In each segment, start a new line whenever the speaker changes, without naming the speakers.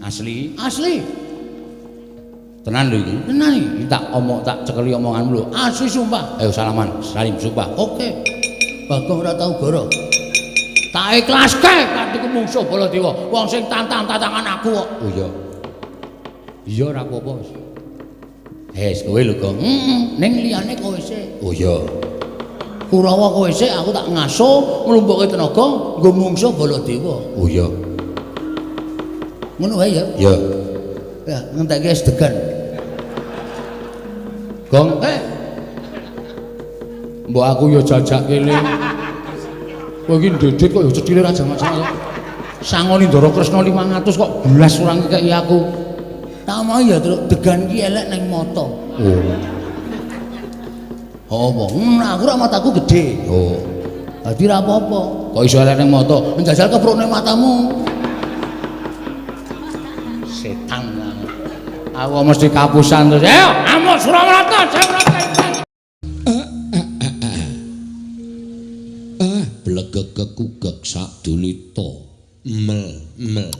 Asli.
Asli.
Tenan lho iki.
Tenan iki.
Iki tak omong, tak cekeli omonganmu lho.
Asli sumpah.
Ayo salaman, salim sumpah.
Oke. Bagong ora tau goro. Tak ikhlaske kanthi mungsuh Baladewa. Wong sing tantang-tantangan aku kok.
Oh iya. Iya ora apa-apa wis. Wes kowe lho, Gong.
Heeh, ning liyane kowe sik.
Oh iya.
Kurawa kowe sik, aku tak ngaso nglumpukke tenaga nggo mungsuh Baladewa.
Oh iya.
Ngono wae ya.
Iya.
Ya, ngentekke es degan.
Gong,
Eh,
mbok aku ya jajak kene. Kowe iki ndedit kok ya cethile ra jamak-jamak. Sangoni Ndara Kresna 500 kok blas ora ngekeki aku.
Tak mau ya, Truk, degan ki elek ning mata.
Oh.
Oh, apa? Aku ora mataku gedhe.
Oh.
Dadi ora apa-apa.
Kok iso elek ning mata?
Njajal keprukne matamu.
Setan. Aku mesti kapusan terus. Ayo, amuk Suramarta, Jawrata. Blegeg kugek sadulita. Mel mel.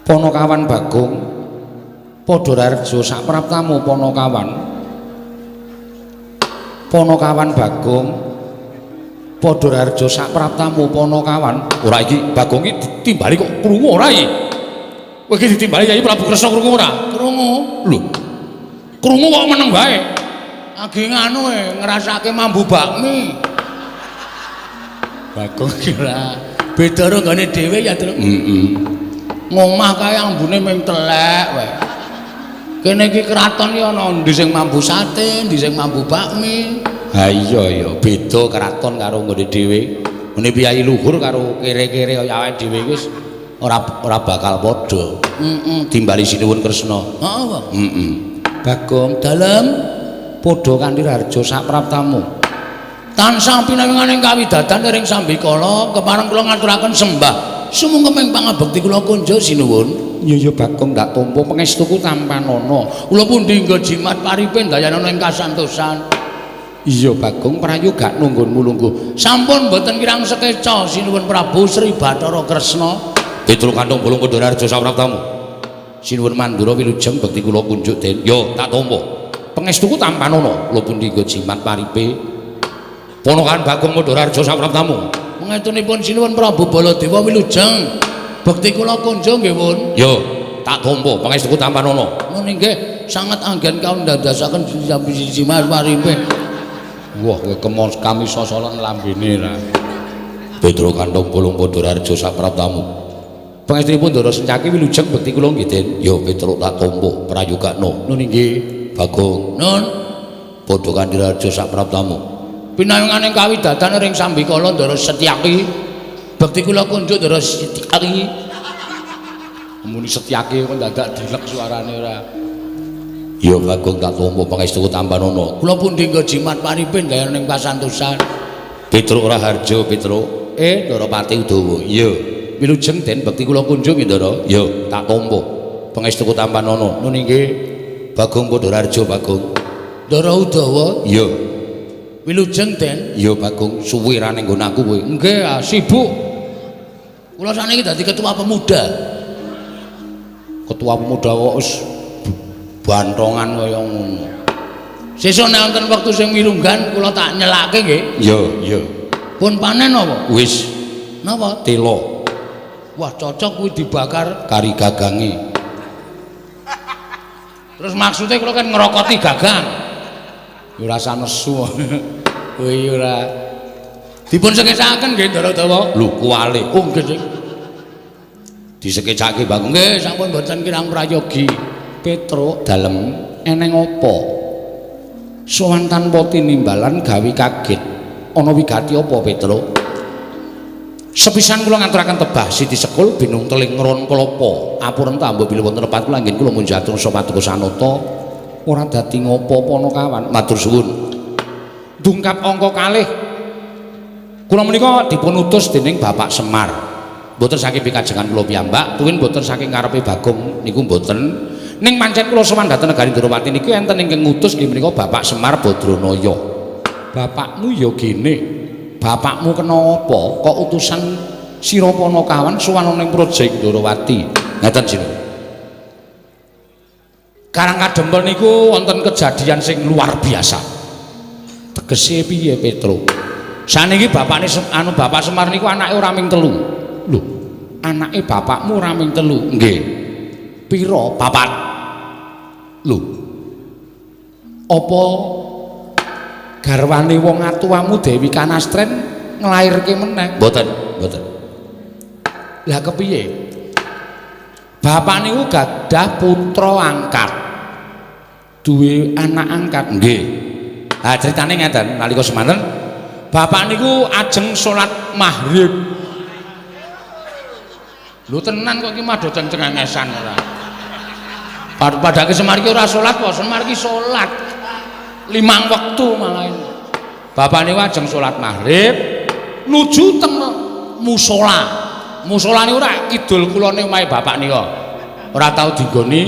Ponokawan Bagong padha rarejo sapraptamu Ponokawan. Ponokawan Bagong padha rarejo sapraptamu Ponokawan. Ora iki Bagong iki ditimbali kok krungu ora iki? Kowe iki ditimbali Yayi Prabu Kresna krungu ora?
Krungu.
Lho. Krungu kok meneng wae.
Agi nganu e ngrasake mambu bakmi.
Bagong iki ora.
Beda karo nggone dhewe ya, Truk.
Heeh.
Ngomah kae ambune mung telek wae. Kene iki kraton iki ana endi sing mambu sate, endi sing mambu bakmi.
Ha iya ya, beda kraton karo nggone dhewe. Ngene piyayi luhur karo kere-kere kaya awake dhewe wis ora ora bakal padha.
Heeh.
Timbali Sinuwun Kresna.
Heeh, Pak.
Heeh. Bagong
Dalem
padha kanthi raharja sapraptamu.
Tansah pinangan kawidadan ring sambikala kepareng kula ngaturaken sembah sumungkeming pangabekti kula kunjuk sinuwun.
Iya ya Bagong ndak tampa pangestuku tampanana.
Kula pundi nggo jimat paripe ndayanana ing kasantosan.
Iya Bagong prayoga nunggunmu lungguh.
Sampun mboten kirang sekeca sinuwun Prabu Sri Bathara Kresna.
Petruk kantong bolong Kandharjo sapraptamu. Sinuwun Mandura wilujeng bekti kula kunjuk den. Yo tak tampa. Pangestuku tampanana. Kula pundi nggo jimat paripe. Ponokan Bagong Kandharjo sapraptamu.
Pangestunipun sinuwun Prabu Baladewa wilujeng bekti kula kunjuk nggih pun.
Yo tak tampa pangestuku tampanana.
Ngono nggih sanget anggen kaundandasaken jimat paripe.
Wah kowe kemon kami sosolan lambene ra. Petruk kantong bolong Kandharjo sapraptamu. Pangestunipun Ndara Sencaki wilujeng bekti kula nggih Den. Yo Petruk tak tampa prayogakno. Nun inggih Bagong.
Nun
Padha kanthi raharja sapraptamu.
Pinanganing kawidadan ring sambikala Ndara Setyaki bekti kula kunjuk Ndara Setyaki.
Muni Setyaki kok dadak dilek suarane ora. Ya Bagong tak tampa pangestuku tampanana.
Kula pundi nggo jimat paripe ndayana ing kasantosan.
Petruk Raharja Petruk. Ndara Pati Udawa. Iya. Wilujeng Den bekti kula kunjuk nggih Ndara. Ya tak tampa pangestuku tampanana. Nun inggih Bagong padha raharja Bagong.
Ndara Udawa.
Iya.
Wilujeng Den.
Iya Bagong suwe ra ning nggon aku kowe.
Nggih, sibuk. Kula saniki dadi ketua pemuda.
Ketua pemuda kok wis bantongan kaya ngono.
Sesuk nek wonten wektu sing mirunggan kula tak nyelake nggih.
Iya, iya.
Pun panen apa?
Wis.
Napa?
Telo.
Wah, cocok kuwi dibakar
kari gagange.
Terus maksudnya kula kan ngrokoti gagang.
Ya ora usah nesu. Kowe ora
dipun sekecakaken nggih Ndara Dawa.
Lho kuwale.
Oh nggih.
Disekecake Bagong.
Nggih, sampun mboten kirang prayogi.
Petruk dalem eneng apa? Sowan tanpa tinimbalan gawe kaget. Ana wigati apa Petruk? Sepisan kula ngaturaken tebah Siti Sekul binung teling ngron klapa. Apuren ta mbok bilih wonten lepat kula anggen kula munjatur paduka sanata. Ora dadi ngopo Ponokawan. Matur suwun. Dungkap angka kalih. Kula menika dipun utus dening Bapak Semar. Mboten saking pikajengan kula piyambak, tuwin mboten saking karepe Bagong niku mboten. Ning pancen kula sowan dhateng negari Ndrawati niki enten ingkang ngutus nggih menika Bapak Semar Badranaya. Bapakmu ya gene. Bapakmu kena apa? Kok utusan Sira Panakawan sowan ana ing Praja Ndorowati. Ngaten jeneng. Karang Kadempel niku wonten kejadian sing luar biasa. Tegese piye, Petro? Saniki bapakne anu Bapak Semar niku anake ora ming telu. Lho, anake bapakmu ora ming telu? Nggih. Pira? Papat. Lho. Apa garwane wong atuwamu Dewi Kanastren nglairke meneh? Mboten, mboten. Lah kepiye? Bapak niku gadah putra angkat. Duwe anak angkat? Nggih. Ha critane ngeten, nalika semanten bapak niku ajeng salat maghrib. Lho tenan kok iki mah do cengengesan ora. Padake Semar iki ora salat kok, Semar iki salat 5 wektu malah. Bapak niku ajeng salat maghrib nuju teng musala. Musala niku ora kidul kulone omahe bapak nika. Ora tau dinggoni.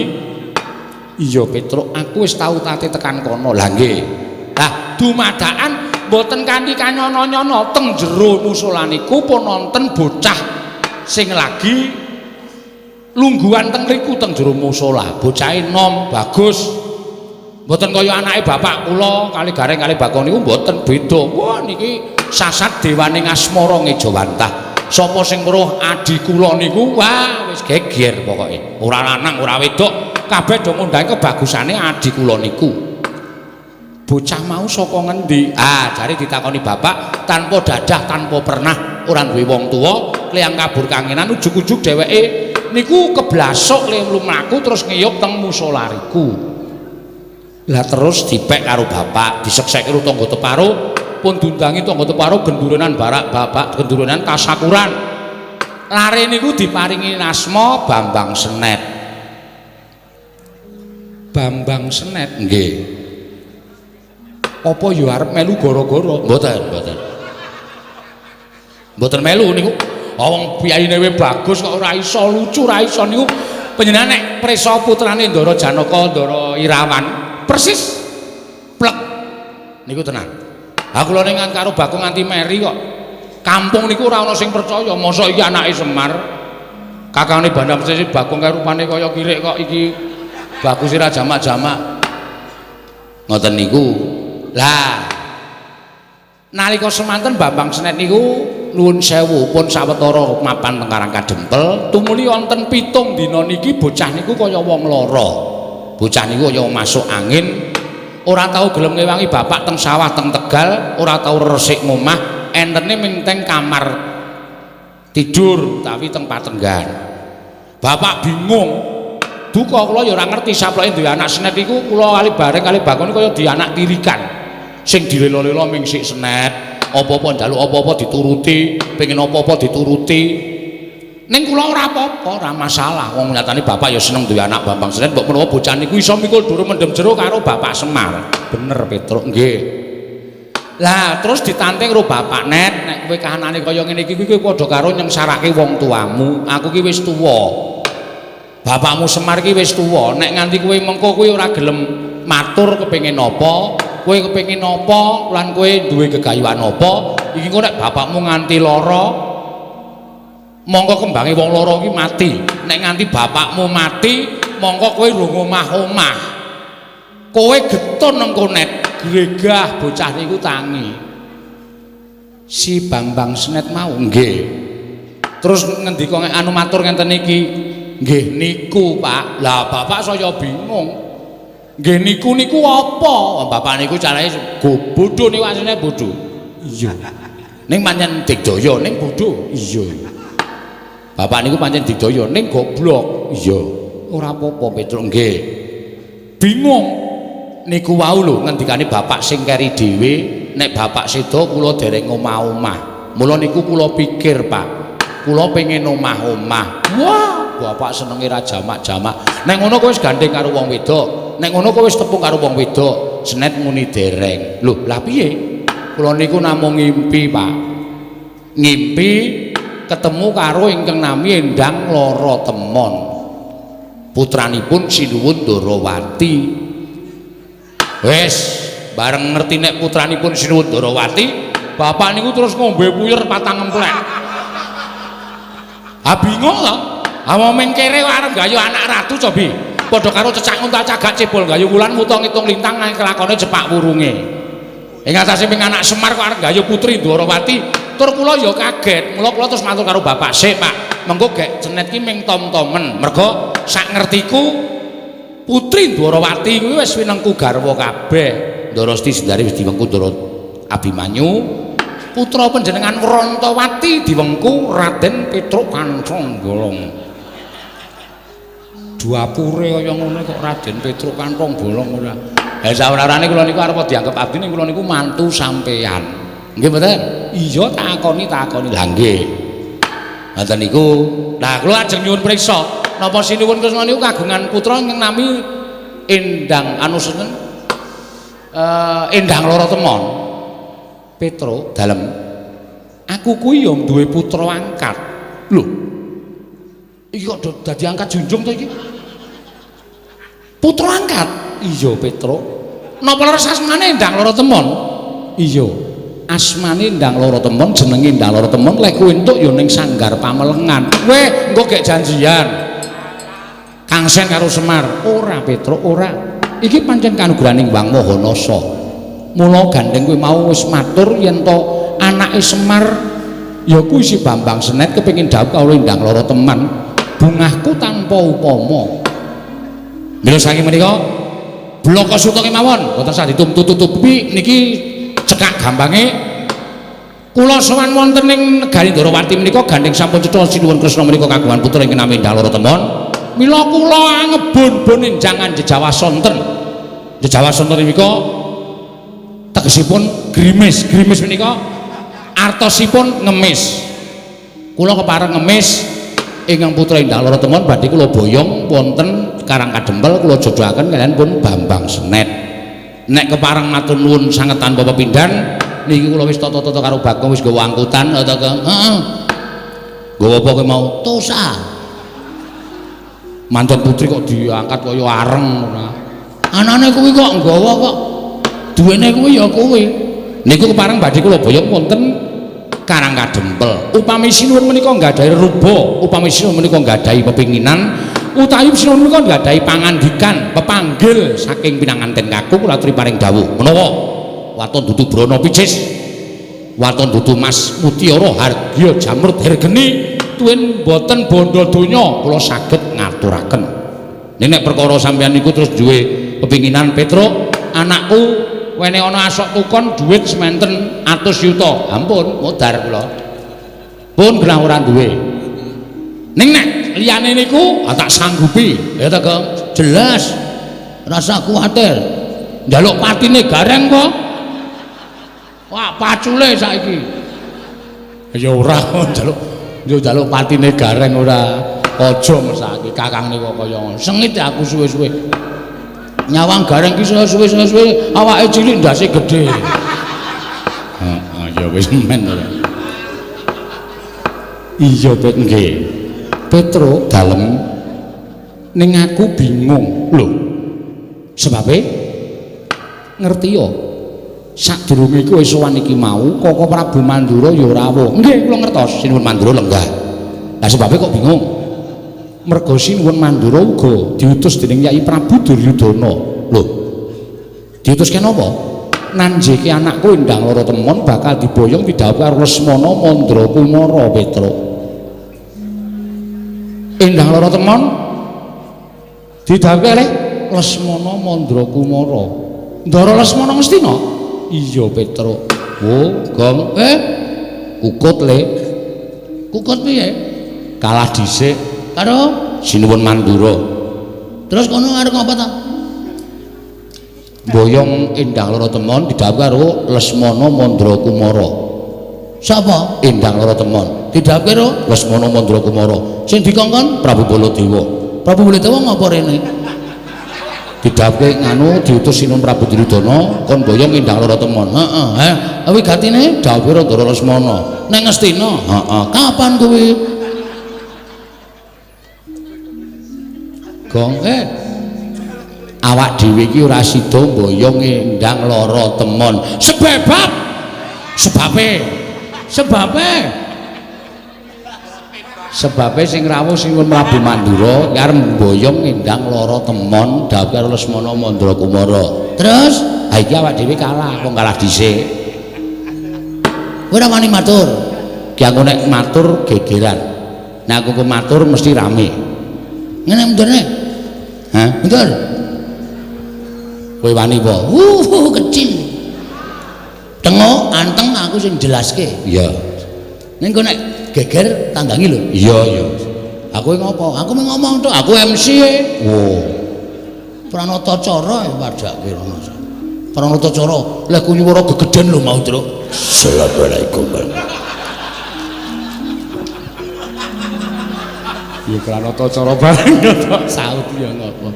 Iya Petruk, aku wis tau tate tekan kono. Lah nggih. Lah dumadakan mboten kanthi kanyono-nyono teng jero musala niku pun wonten bocah sing lagi lungguhan teng mriku teng jero musala. Bocahe nom, bagus. Mboten kaya anake bapak kula kali Gareng kali Bagong niku mboten, beda. Wah niki sasat dewane ngasmara ngejawantah. Sapa sing weruh adi kula niku wah wis geger pokoke. Ora lanang ora wedok, kabeh do ngundang kebagusane adi kula niku. Bocah mau saka ngendi? Ah, jare ditakoni bapak tanpa dadah, tanpa pernah, ora duwe wong tuwa, kliyang kabur kangenan ujug-ujug dheweke niku keblasuk le mlaku terus ngiyup teng musala riku. Lah terus dipek karo bapak, disekseki karo tangga teparo, pun diundangi tangga teparo gendurenan barak bapak, gendurenan tasakuran. Lare niku diparingi asma Bambang Senet. Bambang Senet nggih. Apa ya arep melu gara-gara? Mboten, mboten. Mboten melu niku. Wong piyayine we bagus kok ora iso lucu, ora iso niku. Panjenengan nek prisa putrane Ndara Janaka, Ndara Irawan, persis plek niku tenan. Ha kula ning karo Bagong nganti meri kok. Kampung niku ora ana sing percaya, mosok iki anake Semar. Kakane Bandam Sesi Bagong kae rupane kaya kirik kok iki bagus ora jamak-jamak. Ngoten niku. Lah nalika semanten Bambang Senet niku nuwun sewu pun sawetara mapan teng Karang Kadempel, tumuli wonten 7 dina niki bocah niku kaya wong lara. Bocah niku kaya masuk angin, ora tau gelem ngewangi bapak teng sawah teng Tegal, ora tau resik ngomah, entene ming teng kamar tidur utawi teng patenggan. Bapak bingung. Duka kula ya ora ngerti saploke duwe anak Senet iku kula kali bareng kali Bagong kaya di anak tirikan. Sing dilelo-lelo ming sik Senet, apa-apa njaluk apa-apa dituruti, pengen apa-apa dituruti. Ning kula ora apa-apa, ora masalah. Wong nyatane bapak ya seneng duwe anak Bambang Senet, mbok menawa bocah niku iso mikul dhuwur mendem jero karo Bapak Semar. Bener Petruk, nggih. Lah terus ditanting karo bapak, Net, nek kowe kahanane kaya ngene iki kowe padha karo nyengsarake wong tuamu. Aku ki wis tuwa. Bapakmu Semar ki wis tuwa, nek nganti kowe mengko kowe ora gelem matur kepengin apa, kowe kepengin apa lan kowe duwe gegayuhan apa, iki engko nek bapakmu nganti lara mongko kembange wong lara iki mati. Nek nganti bapakmu mati, mongko kowe rung omah-omah. Kowe getun nang konet, gregah bocah niku tangi. Si Bambang Senet mau nggih. Terus ngendika anu matur ngenten iki, nggih niku Pak. Lah bapak saya bingung. Nggih niku niku apa? Bapak niku carane bodho niku asline bodho. Iya. Ning pancen digdaya ning bodho. Iya. Bapak niku pancen digdaya ning goblok. Iya. Ora apa-apa Petruk nggih. Bingung. Niku wau lho ngendikane bapak sing keri dhewe, nek bapak seda kula dereng omah-omah. Mula niku kula pikir, Pak. Kula pengen omah-omah. Wah, bapak senenge ra jamak-jamak. Nek ngono kowe wis gandeng karo wong wedok. Nek ngono kowe wis tepung karo wong wedok. Senet muni dereng. Lho, lah piye? Kula niku namung ngimpi, Pak. Ngimpi ketemu karo ingkang nami Endang Lara Temon. Putranipun Sinuwun Ndarawati. Wis, bareng ngerti nek putranipun Sinuwun Ndarawati, bapak niku terus ngombe puyer 4 emplek. Ha bingung to. Ha wong mengkere kok arep gayu anak ratu cobi. Padha karo cecak nguntal cagak cebol gayu wulan wuta ngitung lintang nang kelakone cepak wurunge. Ing atase ping anak Semar kok arep gayu putri Ndwarawati, tur kula ya kaget. Mula kula terus matur karo bapak, "Sik, Pak, mengko gek cenet ki ming tom-tomen." Mergo sak ngertiku putri Ndwarawati kuwi wis winengku garwa kabeh. Ndara Sendari wis diwengku Ndara Abimanyu. Putra panjenengan Wrantawati diwengku Raden Petruk Kanthong Bolong. Dapure kaya ngono kok Raden Petruk Kanthong Bolong ora. Ha sawarane kula niku arep dianggep abdi ning kula niku mantu sampeyan. Nggih mboten? Iya takoni takoni. Lah nggih. Ngoten niku. Lah kula ajeng nyuwun priksa, napa sinuwun Kresna niku kagungan putra ingkang nami Endang anu sinten? Endang Loro Temon. Petruk dalem. Aku kuwi ya duwe putra angkat. Lho. Iki kok dadi angkat junjung to iki? Putra angkat? Iya, Petruk. Napa leres asmane Endang Loro Temon? Iya. Asmane Endang Loro Temon, jenenge Endang Loro Temon, lek kowe entuk ya ning Sanggar Pamelengan. Weh, engko gek janjian. Kang Sen karo Semar. Ora, Petruk, ora. Iki pancen kanugrahaning Wang Maha Nasa. Mula gandeng kowe mau wis matur yen to anake Semar ya kuwi si Bambang Senet kepengin dhawuh kawula Endang Loro Teman. Bungahku tanpa upama. Mila saking menika blaka suta kemawon boten sah ditutupi niki cekak gampange kula sowan wonten ing negari Ndorowati menika gandeng sampun cetha sinuwun Kresna menika kagungan putra ingkang nami Endang Loro Temon. Mila kula angebon-bon enjangan jejawa sonten. Jejawa sonten menika tegesipun grimis. Grimis menika artosipun ngemis. Kula kepareng ngemis ingkang putra Endang Loro Temon badhe kula boyong wonten Karang Kadempel kula jodohaken kaliyan pun Bambang Senet. Nek kepareng matur nuwun sanget tanpa pepindhan niki kula wis tata-tata karo Bagong wis nggawa angkutan ta Kang. Heeh. Nggawa apa kowe mau? Tosa. Manten putri kok diangkat kaya areng ora. Anane kuwi kok nggawa kok duwene kuwi ya kuwi. Niku kepareng badhe kula boyong wonten Karang Kadempel. Upami sinuwun menika nggadahi ruba, upami sinuwun menika nggadahi pepinginan, utawi sinuwun menika nggadahi pangandikan, pepanggil saking pinanganten kakung kula aturi paring dawuh. Menawa waton dudu brana picis, waton dudu mas mutiara hargya jamrut hergeni, tuwin boten bondo donya kula saged ngaturaken. Nek perkara sampeyan niku terus duwe pepinginan Petruk, anakku wene ana asok tukon dhuwit sementen atus yuta. Ampun, modar kula. Pun genah ora duwe. Ning nek liyane niku tak sanggupi. Ya ta, Kang? Jelas. Rasa kuwatir. Njaluk patine gareng kok. Wah, pacule saiki. Ya ora njaluk, yo njaluk patine gareng ora. Aja mesake kakang niku kaya ngono. Sengit aku suwe-suwe. Nyawang gareng ki suwe-suwe awake cilik ndase gedhe. Heeh, ya wis men ora. Iya, Pet nggih. Petruk dalem ning aku bingung. Lho. Sebabe ngerti ya. Sadurunge kowe sowan iki mau Koko Prabu Mandura ya rawuh. Nggih, kula ngertos Sinuwun Mandura lenggah. Lah sebabe kok bingung? Merga Sinuwun Mandura uga diutus dening Yai Prabu Duryudana. Lho. Diutuske napa? Nanjeke anakku Endang Loro Temon bakal diboyong pidhawuh karo Lesmana Mandra Kumara Petruk. Endang Loro Temon didhawuhi kalih Lesmana Mandra Kumara. Ndara Lesmana Ngastina? Iya Petruk. Wo, Gong. Kukut le. Kukut piye? Kalah dhisik karo Sinuwun Mandura. Terus kono arep ngapa ta? Boyong Endang Loro Temon didhawuhi karo Lesmana Mandra Kumara. Sapa? Endang Loro Temon. Didhawuhi karo Lesmana Mandra Kumara. Sing dikongkon Prabu Baladewa. Prabu Baladewa ngapa rene? Didhawuhi nganu diutus Sinuwun Prabu Duryudana kon boyong Endang Loro Temon. Heeh, heh. Wigatine dawuhe Ndara Lesmana. Neng Ngastina. Heeh. Kapan kuwi? Gong, awak dhewe iki ora sida mboyong Endang Loro Temon. Sebab sebabe sebabe Sebabe sing rawuh Sinuwun Prabu Mandura arep mboyong Endang Lara Temon dhawuh karo Lesmana Mandra Kumara.
Terus
ha iki awak dhewe kalah, wong kalah dhisik.
Kowe ora wani matur.
Ki aku nek matur gegeran. Nek aku matur mesti rame.
Ngene mundurne.
Hah?
Mundur.
Kowe wani apa?
Kecil. Tengok anteng aku sing jelaske.
Iya.
Ning kok nek geger tanggangi lho.
Iya, iya.
Aku ngopo? Aku mung ngomong tok, aku MC e.
Oh.
Pranata cara ya padake rono. Pranata cara, leh ku nyuwara gegeden lho mau, Truk.
Assalamualaikum. Ya pranata cara bareng tok saut ya ngopo.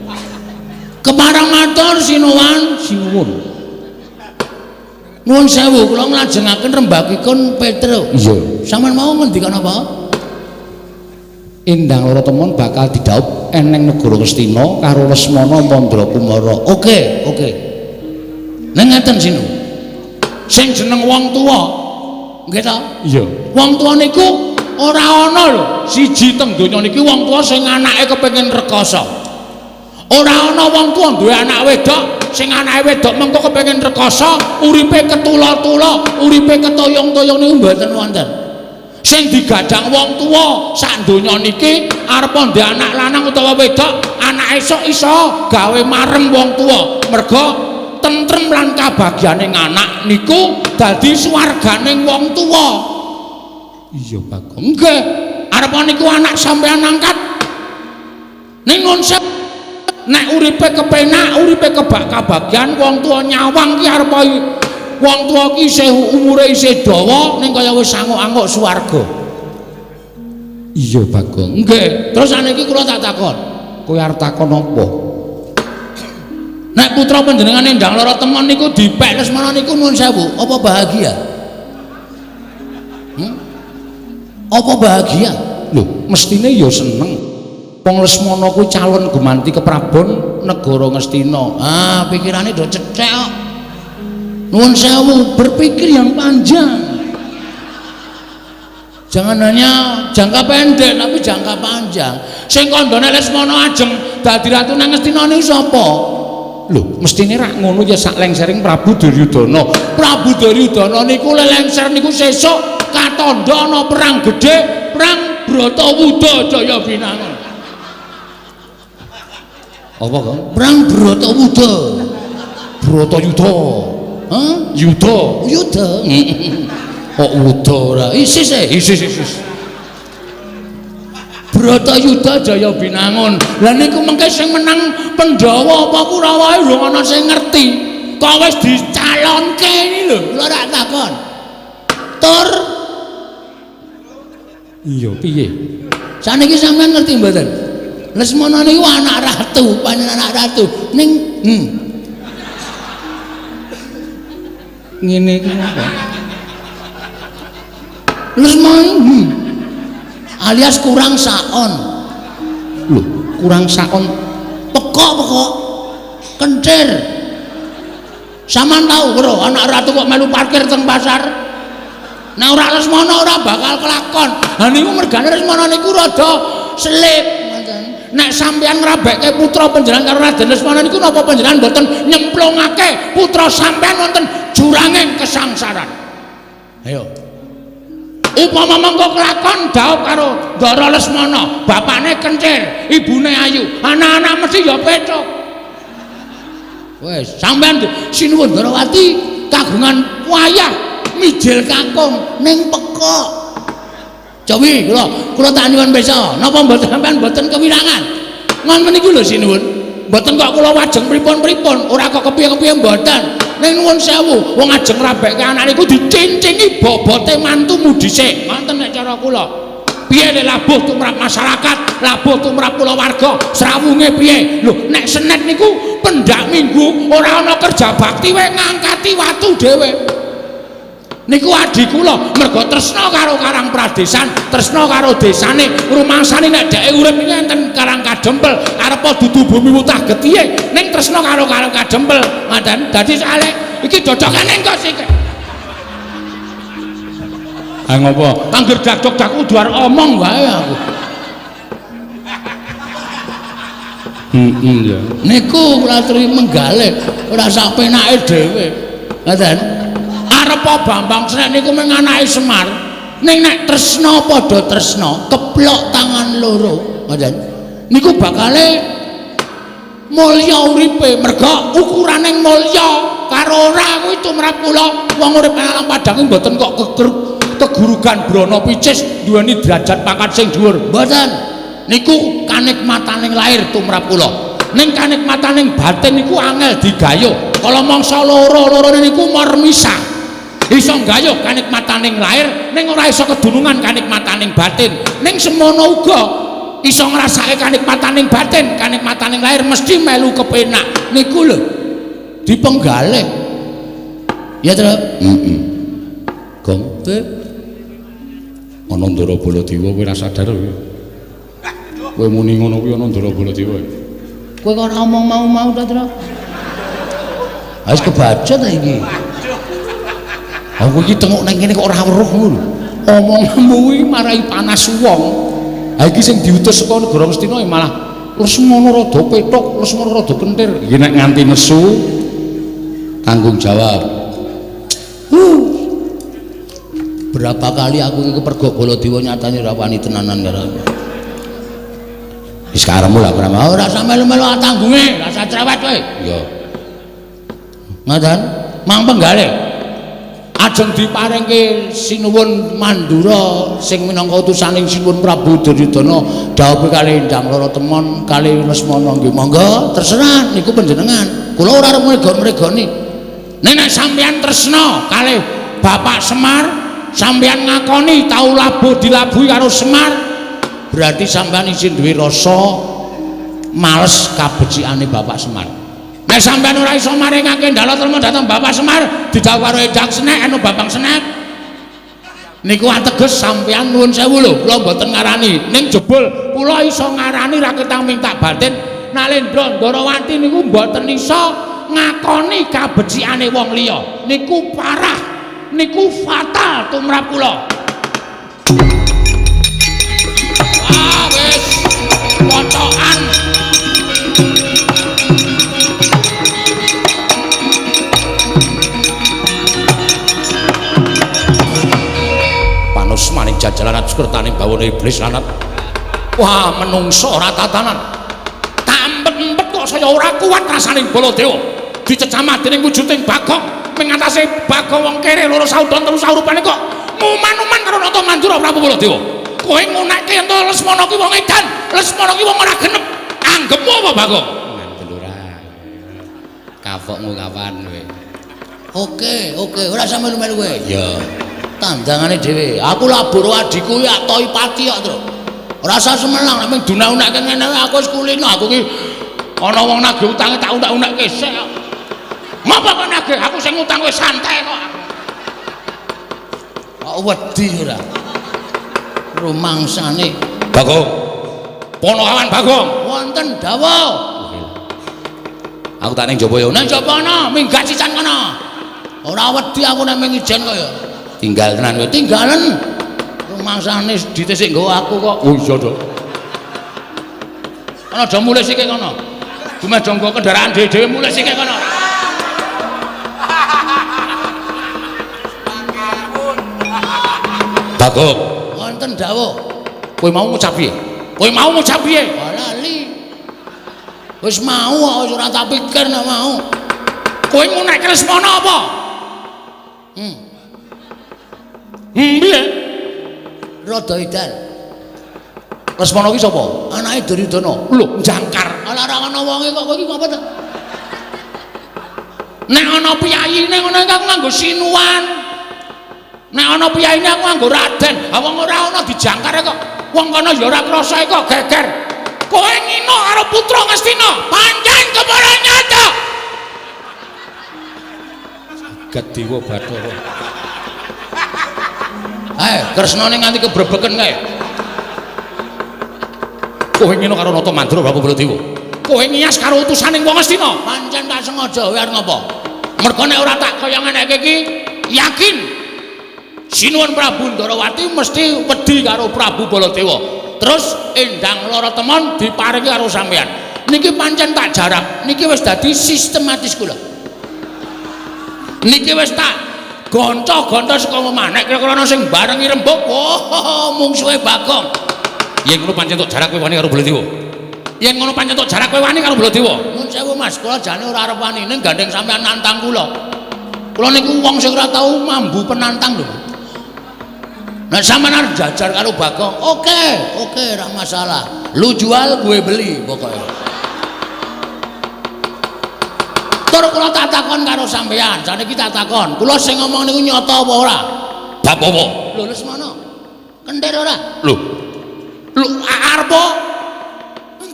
Kepareng matur sinuwun,
sinuwun.
Nuwun sewu kula nglajengaken rembagipun Petro.
Iya.
Sampeyan mau ngendikan apa?
Endang Lara Temon bakal didhaup eneng negara Ngastina karo Lesmana Mandra Kumara.
Oke, oke. Ning ngeten sinu.
Sing jeneng wong tuwa,
nggih ta?
Iya.
Wong tuwa niku
ora ana lho, siji teng donya niki wong tuwa sing anake kepengin rekoso. Ora ana wong tuwa duwe anak wedok sing anake wedok mengko kepengin rekoso, uripe ketula-tula, uripe ketoyong-toyong niku
mboten wonten.
Sing digadang wong tuwa sak donya niki arep ndek anak lanang utawa wedok, anak esuk iso gawe marem wong tuwa. Merga tentrem lan kabagyane anak niku dadi swargane wong tuwa. Iya, Bagong.
Nggih,
arep niku anak sampean angkat. Ning nun nek uripe kepenak, uripe kebak kabagyan, wong tuwa nyawang ki arep wong tuwa ki isih umure isih dawa ning kaya wis anguk-anguk swarga. Iya, Bagong.
Nggih, terus saniki kula tak takon.
Kowe arep takon apa?
Nek putra panjenengan Endang Lara Temon niku dipek Lesmana niku nuwun sewu, apa bahagia? Apa bahagia?
Lho, mestine ya seneng. Wong Lesmana kuwi calon gumanti keprabon negara Ngastina.
Ah, pikirane do cethek kok. Nuwun sewu, berpikir yang panjang. Jangan hanya jangka pendek tapi jangka panjang.
Sing kandhane Lesmana ajeng dadi ratu nang Ngastina niku sapa? Lho, mestine rak ngono ya sak lengsering Prabu Duryudana.
Prabu Duryudana niku lelengser niku sesuk katandha ana perang gedhe, perang Bratawuda Jaya Binangun.
Apa, Kang?
Perang Bratawuda.
Bratayuda.
Hah?
Yuda.
Yuda.
Kok wuda ora?
Isis e,
isis isis.
Bratayuda Jaya Binangun. Lah niku mengke sing menang Pandhawa apa Kurawa urung ana sing ngerti. Kok wis dicalonke ini lho, kula rak takon. Tur
iya piye?
Saniki sampean ngerti mboten? Lesmana niku anak ratu, panjenengan anak ratu ning
ngene iki apa?
Lesmana alias kurang saon.
Lho, kurang saon
pekok-pekok kencir. Sampean tau bro, anak ratu kok melu parkir teng pasar? Nek ora Lesmana ora bakal kelakon. Ha niku mergane Lesmana niku rada selip. Nek sampeyan ngrabekke putra panjenengan karo Raden Lesmana niku napa panjenengan mboten nyemplungake putra sampeyan wonten juranging kesangsaran? Ayo. Upama mengko kelakon dhaup karo Ndara Lesmana, bapakne kencir, ibune ayu, anak-anak mesti ya pecok. Wis, sampeyan sinuwun Ndrawati kagungan wayah mijil kakung ning pekok. Cowi kula, kula tak nyuwun pirsa, napa mboten sampeyan mboten kewirangan? Ngoten niku lho sinuwun. Mboten kok kula wajeng pripun-pripun, ora kok kepiye-kepiye mboten. Ning nuwun sewu, wong ajeng ngrabekke anak niku dicincingi bobote mantumu dhisik. Ngoten nek cara kula. Piye nek labuh tumrap masyarakat, labuh tumrap kulawarga, srawunge piye? Lho, nek senet niku pendak minggu ora ana kerja bakti wae ngangkati watu dhewe. Niku adi kula mergo tresna karo Karang Pradesan, tresna karo desane, rumangsane nek dheke urip iki enten Karang Kadempel, arepa dudu bumi wutah getihe, ning tresna karo Karang Kadempel. Ngoten. Dadi soalé iki dodokane engko sik.
Ha ngopo?
Angger dak-dak kudu arep omong wae aku.
Heeh ya.
Niku kula aturi menggalih ora sak penake dhewe. Ngoten. Arepa Bambang Srek niku mung anake Semar. Ning nek tresna padha tresna, keplok tangan loro. Ngoten. Niku bakale mulya uripe merga ukuraning mulya karo ora kuwi tumrap kula wong urip alam padang mboten kok kegurugan brana picis duweni derajat pangkat sing dhuwur. Mboten. Niku kanikmataning lahir tumrap kula. Ning kanikmataning batin niku angel digayuh. Kala mangsa loro-lorone niku marmisah. Iso nggayuh kanikmataning lahir ning ora iso kedunungan kanikmataning batin. Ning semono uga iso ngrasake kanikmataning batin, kanikmataning lahir mesti melu kepenak. Niku lho dipenggalih. Ya, Tru?
Heeh. Gong, ana Ndara Baladewa kowe ora sadar kowe. Kowe muni ngono kuwi ana Ndara Baladewa.
Kowe kok ora omong mau-mau ta, Tru? Wis kebaca ta iki.
Aku iki tengok nang kene kok ora weruh ngono lho. Omonganmu kuwi marai panas wong. Ha iki sing diutus saka negara Ngastina malah Lesmana rada pethuk, Lesmana rada kentir. Iki nek nganti nesu tanggung jawab.
Berapa kali aku iki kepergok Baladewa nyatane ora wani tenanan karo aku.
Wis karepmu lah ora mau.
Ora usah melu-melu tanggunge, ora usah cerewet kowe.
Iya.
Ngoten, mang penggalih. Ajeng diparingke Sinuwun Mandura sing minangka utusaning Sinuwun Prabu Duryudana dhawuhe kalih Endang Loro Temon kalih Lesmana nggih monggo terserah niku panjenengan. Kula ora arep mrego-mregoni.
Nek sampeyan tresna kalih Bapak Semar, sampeyan ngakoni tau labuh dilabuhi karo Semar,
berarti sampeyan isih duwe rasa males kabecikane Bapak Semar.
Nek sampeyan ora iso maringake ndala trema dhateng Bapak Semar, didhawuhi karo Endang Senek anu Bambang Senek.
Niku ateges sampeyan nuwun sewu lho, kula mboten ngarani.
Ning jebul kula iso ngarani ra ketang minta batin. Nalendra Ndarawati niku mboten iso ngakoni kabecikane wong liya. Niku parah, niku fatal tumrap kula. Ah wis pocokan. Panus maning jajalan kertaning bawana iblis lanat. Wah menungso ora tatanan. Tak empet-empet kok saya ora kuat rasaning Baladewa. Dicecamah dening wujuding Bagong mengatasi Bagong wong kere loro saudon telu saurupane kok nguman-uman karo Nata Mandura Prabu Baladewa. Kowe ngunekke ento Lesmana ki wong edan, Lesmana ki wong ora genep. Anggepmu apa Bagong?
Ngandel ora. Kapokmu kapan kowe? Oke, oke, ora usah melu-melu kowe.
Iya.
Tandangane dhewe. Aku labur adhiku ya toi pati kok, Tru. Ora usah semenang nek mung dunak-unakke ngene aku wis kulino aku ki
ana wong nagih utange tak unak-unakke sik. Ngapa kok nagih? Aku sing ngutang wis santai kok.
Kok wedi ora? Rumangsane
Bagong. Ponokawan Bagong.
Wonten dawuh.
Aku tak ning jaba ya.
Nang jaba ana, minggat sisan kono. Ora wedi aku nek mung ijen kok ya.
Tinggal tenan kowe.
Tinggalen. Rumangsane dite sik nggawa aku kok.
Oh iya to.
Ana do mulih sik kono.
Dumeh do nggo kendaraan dhewe-dhewe mulih sik kono. Bagong.
Wonten dawuh.
Kowe mau ngucap piye? Kowe mau ngucap piye?
Lali. Wis mau kok wis ora tak pikir nek mau.
Kowe ngunekke Lesmana apa? Piye?
Rada edan.
Lesmana ki sapa?
Anake Duryudana.
Lho, jangkar.
Ala ora ana wonge kok kowe iki ngapa ta?
Nek ana piyayine ngono iki aku nganggo sinuwan. Nek ana piyayine aku nganggo raden. Ha wong ora ana dijangkar kok. Wong kono ya ora krasa kok geger. Kowe ngino karo putra Ngastina, pancen kepara nyata. Jagat Dewa Bathara.
Kresnane nganti kebrebeken kae.
Kowe ngino karo Nata Mandura Prabu Baladewa. Kowe ngiyas karo utusaning wong Ngastina.
Pancen tak sengaja kowe arep ngopo? Mergo nek ora tak kaya ngeneke iki yakin
Sinuwun Prabu Ndarawati mesti wedi karo Prabu Baladewa. Terus Endang Lara Temon diparingi karo sampean. Niki pancen tak jarak, niki wis dadi sistematis kula. Niki wis tak gonco-gonco saka omah. Nek kira-kira ana sing barengi rembug, oh mungsuhe Bagong. Yen ngono pancen tok jarak kowe wani karo Baladewa. Yen ngono pancen tok jarak kowe wani karo Baladewa.
Nuwun sewu Mas, kula jane ora arep wani ning gandeng sampean nantang kula. Kula niku wong sing ora tau mambu penantang lho. Nek sampean arep jajar karo Bagong, oke, oke ora masalah. Lu jual gue beli pokoknya. Tur kula tak takon karo sampean, saniki tak takon. Kula sing ngomong niku nyata apa ora?
Bab apa?
Lho Lesmana. Kentir ora?
Lho. Lho arep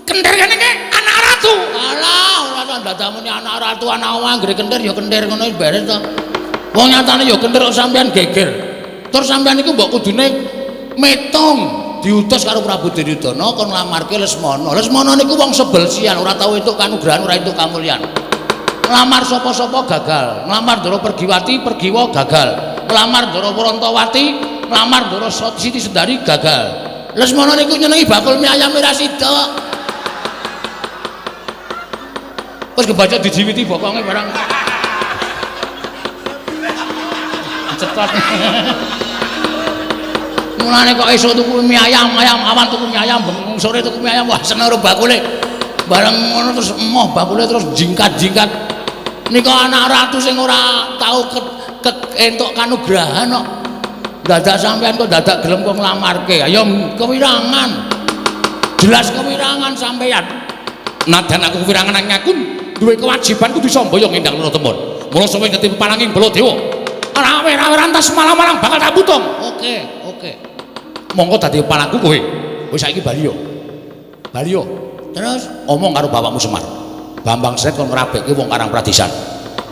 kentir kene iki anak ratu.
Alah, ora usah ndadamuni anak ratu, anak omah anggere kentir ya kentir ngono wis beres to. Wong nyatane ya kentir kok sampean geger. Terus sampean niku mbok kudune metung diutus karo Prabu Duryudana kon nglamarke Lesmana. Lesmana niku wong sebel sial, ora tau entuk kanugrahan, ora entuk kamulyan. Nglamar sapa-sapa gagal, nglamar Ndara Pergiwati, Pergiwa gagal, nglamar Ndara Prantawati, nglamar Ndara Siti Sendari gagal. Lesmana niku nyenengi bakul mie ayam ora sida.
Wis kebaca dijiwiti bokonge barang. Cetot.
Mulane kok esuk tuku mie ayam, ayam awan tuku mie ayam, bengi sore tuku mie ayam, wah seneng karo bakule. Bareng ngono terus emoh bakule terus jingkat-jingkat. Nika anak ratu sing ora tau entuk kanugrahan kok. Dadak sampean kok dadak gelem kok nglamarke. Ayo kewirangan. Jelas kewirangan sampean.
Nadan aku kewirangan nang aku duwe kewajiban kudu samboyong Endang Lara Temon. Mula sampe ngerti peparanging Baladewa. Rawe-rawe rantas malang-malang bakal tak putung.
Oke, oke.
Monggo dadi palangku kowe. Wis saiki bali yo. Bali yo.
Terus
omong karo bapakmu Semar. Bambang Sret kon ngrabekke wong Karang Pradisan.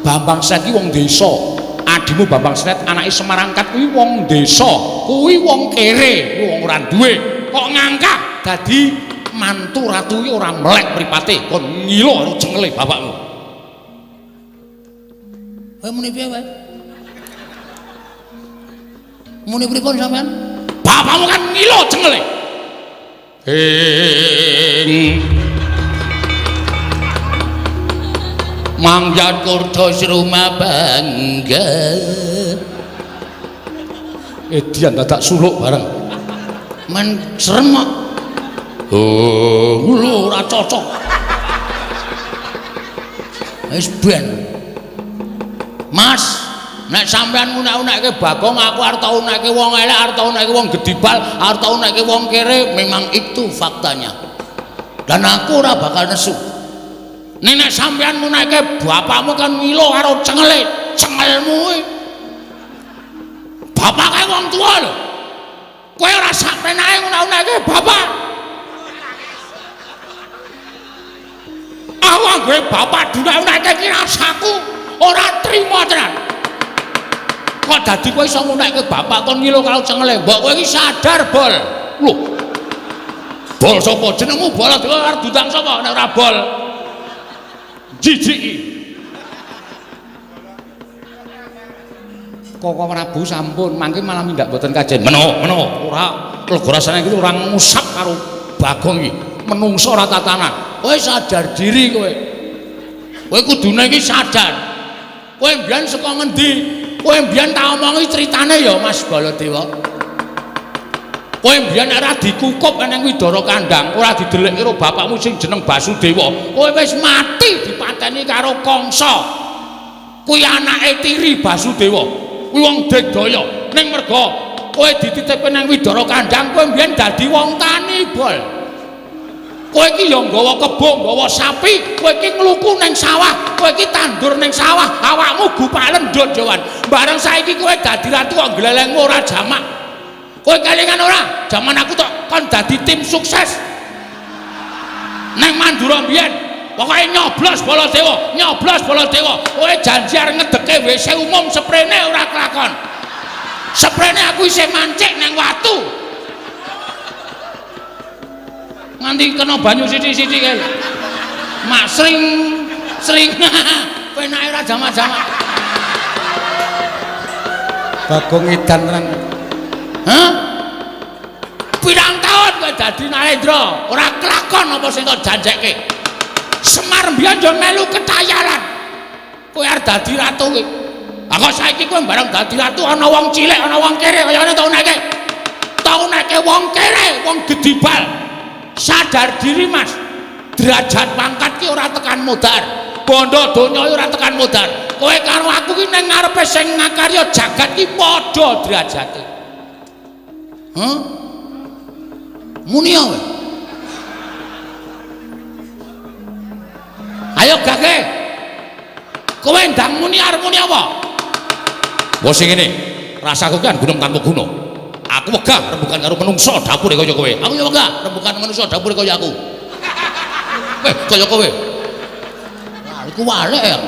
Bambang Sret ki wong desa. Adimu Bambang Sret anake Semar angkat kuwi wong desa. Kuwi wong kere, kuwi wong ora duwe. Kok ngangkat dadi mantu ratu ki ora melek mripate, kon ngilo karo cengele bapakmu.
Kowe muni piye wae? Muni pripun sampean?
Bapakmu kan ngilo cengele. Ing
Mangyan kurdos rumah bangga.
Edian dadak suluk bareng.
Men serem kok.
Oh, lho ora cocok.
Wis ben. Mas, nek sampean ngunek-unekke Bagong, aku arep tau unekke wong elek, arep tau unekke wong gedibal, arep tau unekke wong kere, memang itu faktanya. Dan aku ora bakal nesu.
Nek nek sampean ngunekke bapakmu kan ngilo karo cengele, cengelmu kuwi. Bapak kae wong tuwa lho. Kowe ora sak penake ngunek-unekke bapak. Aku anggere bapak dunek-unekke iki rasaku ora trima tenan. Kok dadi kowe iso ngunekke bapak kon ngilo karo cengele? Mbok kowe iki sadar, Bol. Lho. Bol sapa? Jenengmu Baladewa arep diundang sapa nek ora Bol? Jijiki. Koko Prabu sampun mangke malah mindak mboten kajen. Meno, meno, ora lega rasane iki ora ngusap karo Bagong iki. Menungso ora tatanan.
Kowe sadar diri kowe. Kowe kudune iki sadar. Kowe mbiyen saka ngendi? Kowe mbiyen tak omongi critane ya Mas Baladewa.
Kowe mbiyen ora dikukup nang Widara Kandang, ora didelikke karo bapakmu sing jeneng Basudewa. Kowe wis mati dipateni karo Kangsa. Kuwi anake tiri Basudewa. Kuwi wong digdaya. Ning merga kowe dititipke nang Widara Kandang, kowe mbiyen dadi wong tani, Bol. Kowe iki ya nggawa kebo, nggawa sapi, kowe iki ngluku nang sawah, kowe iki tandur nang sawah, awakmu gupak lendhut Jawan. Bareng saiki kowe dadi ratu kok glelengmu ora jamak. Kowe kelingan ora? Jaman aku tok kon dadi tim sukses. Nang Mandura mbiyen, pokoke nyoblos Baladewa, nyoblos Baladewa. Kowe janji arep ngedeke WC umum seprene ora kelakon. Seprene aku isih mancik nang watu. Nganti kena banyu sithik-sithik kae. Mak sring sring penake ora jamak-jamak. Bagong edan tenan.
Hah? Pirang taun kowe dadi Narendra, ora kelakon apa sing kok janjekke. Semar mbiyen yo melu ketayalan. Kowe arep dadi ratu kowe. Ah kok saiki kowe bareng dadi ratu ana wong cilik, ana wong kere kaya ngene tau neke. Tau neke wong kere, wong gedibal. Sadar diri, Mas. Derajat pangkat ki ora tekan modar. Bondo donya ora tekan modar. Kowe karo aku ki ning ngarepe sing ngakarya jagat ki padha derajate. Hah? Muni kowe. Ayo gage. Kowe ndang muni arep muni apa?
Wah sing ngene, rasaku kan gunung tanpa guna. Aku wegah rembugan karo menungsa dapure kaya kowe.
Aku ya wegah rembugan menungsa dapure kaya aku. Kaya kowe. Wah, iku walek ya.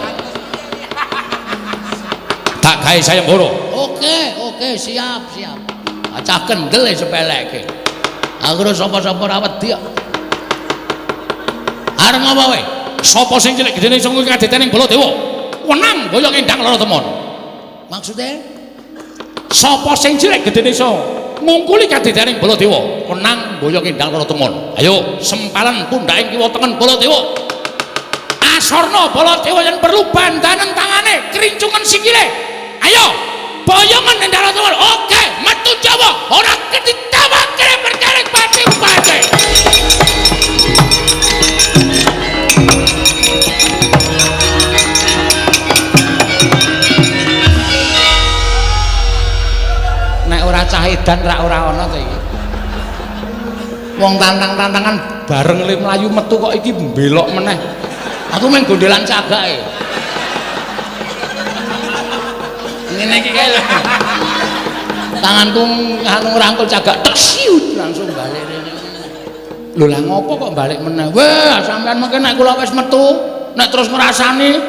Tak gawe sayembara.
Oke, oke, siap, siap. Acah kendel e sepeleke. Aku ora sapa-sapa ora wedi kok. Arep ngopo kowe?
Sapa sing cilik gedene iso ngungkul kadeten ing Baladewa? Wenang boyong endang lara temon.
Maksude?
Sapa sing cilik gedene iso ngungkuli kadeten ing Baladewa? Wenang boyong endang lara temon. Ayo sempalan pundhaking kiwa tengen Baladewa. Asorna Baladewa yen perlu bandanen tangane, krincungen sikile. Ayo, boyongan endang lara temon. Oke, metu Jawa, ora ketitawake perkara pati-pati.
Nek ora cah edan rak ora ana to iki.
Wong tantang-tantangan bareng le mlayu metu kok iki mbelok meneh.
Aku main gondelan cagake. Ngene iki kae lho. Tanganku anu ngrangkul cagak tek siut langsung balik rene.
Lho lah ngopo kok balik meneh?
Wah, sampean mengke nek kula wis metu, nek terus ngrasani,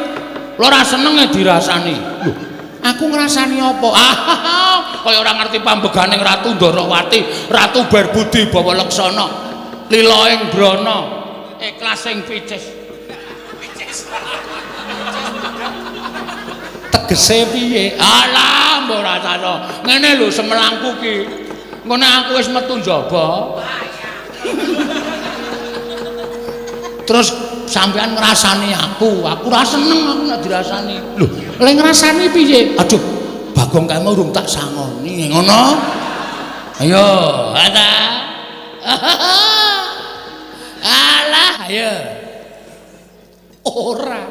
kula ora seneng e dirasani.
Lho, aku ngrasani apa?
Ah, kaya ora ngerti pambeganing Ratu Ndorowati, Ratu Berbudi Bawa Leksana, lila ing brana, ikhlas ing picis.
Tegese piye?
Alah, mbok ora rasane. Ngene lho semelangku ki. Engko nek aku wis metu njaba. Terus sampean ngrasani aku, aku ora seneng aku nek dirasani.
Lho, lek ngrasani piye?
Aduh, Bagong kae mau urung tak sangoni, ngono. Ayo, ada. Alah, ayo.
Ora.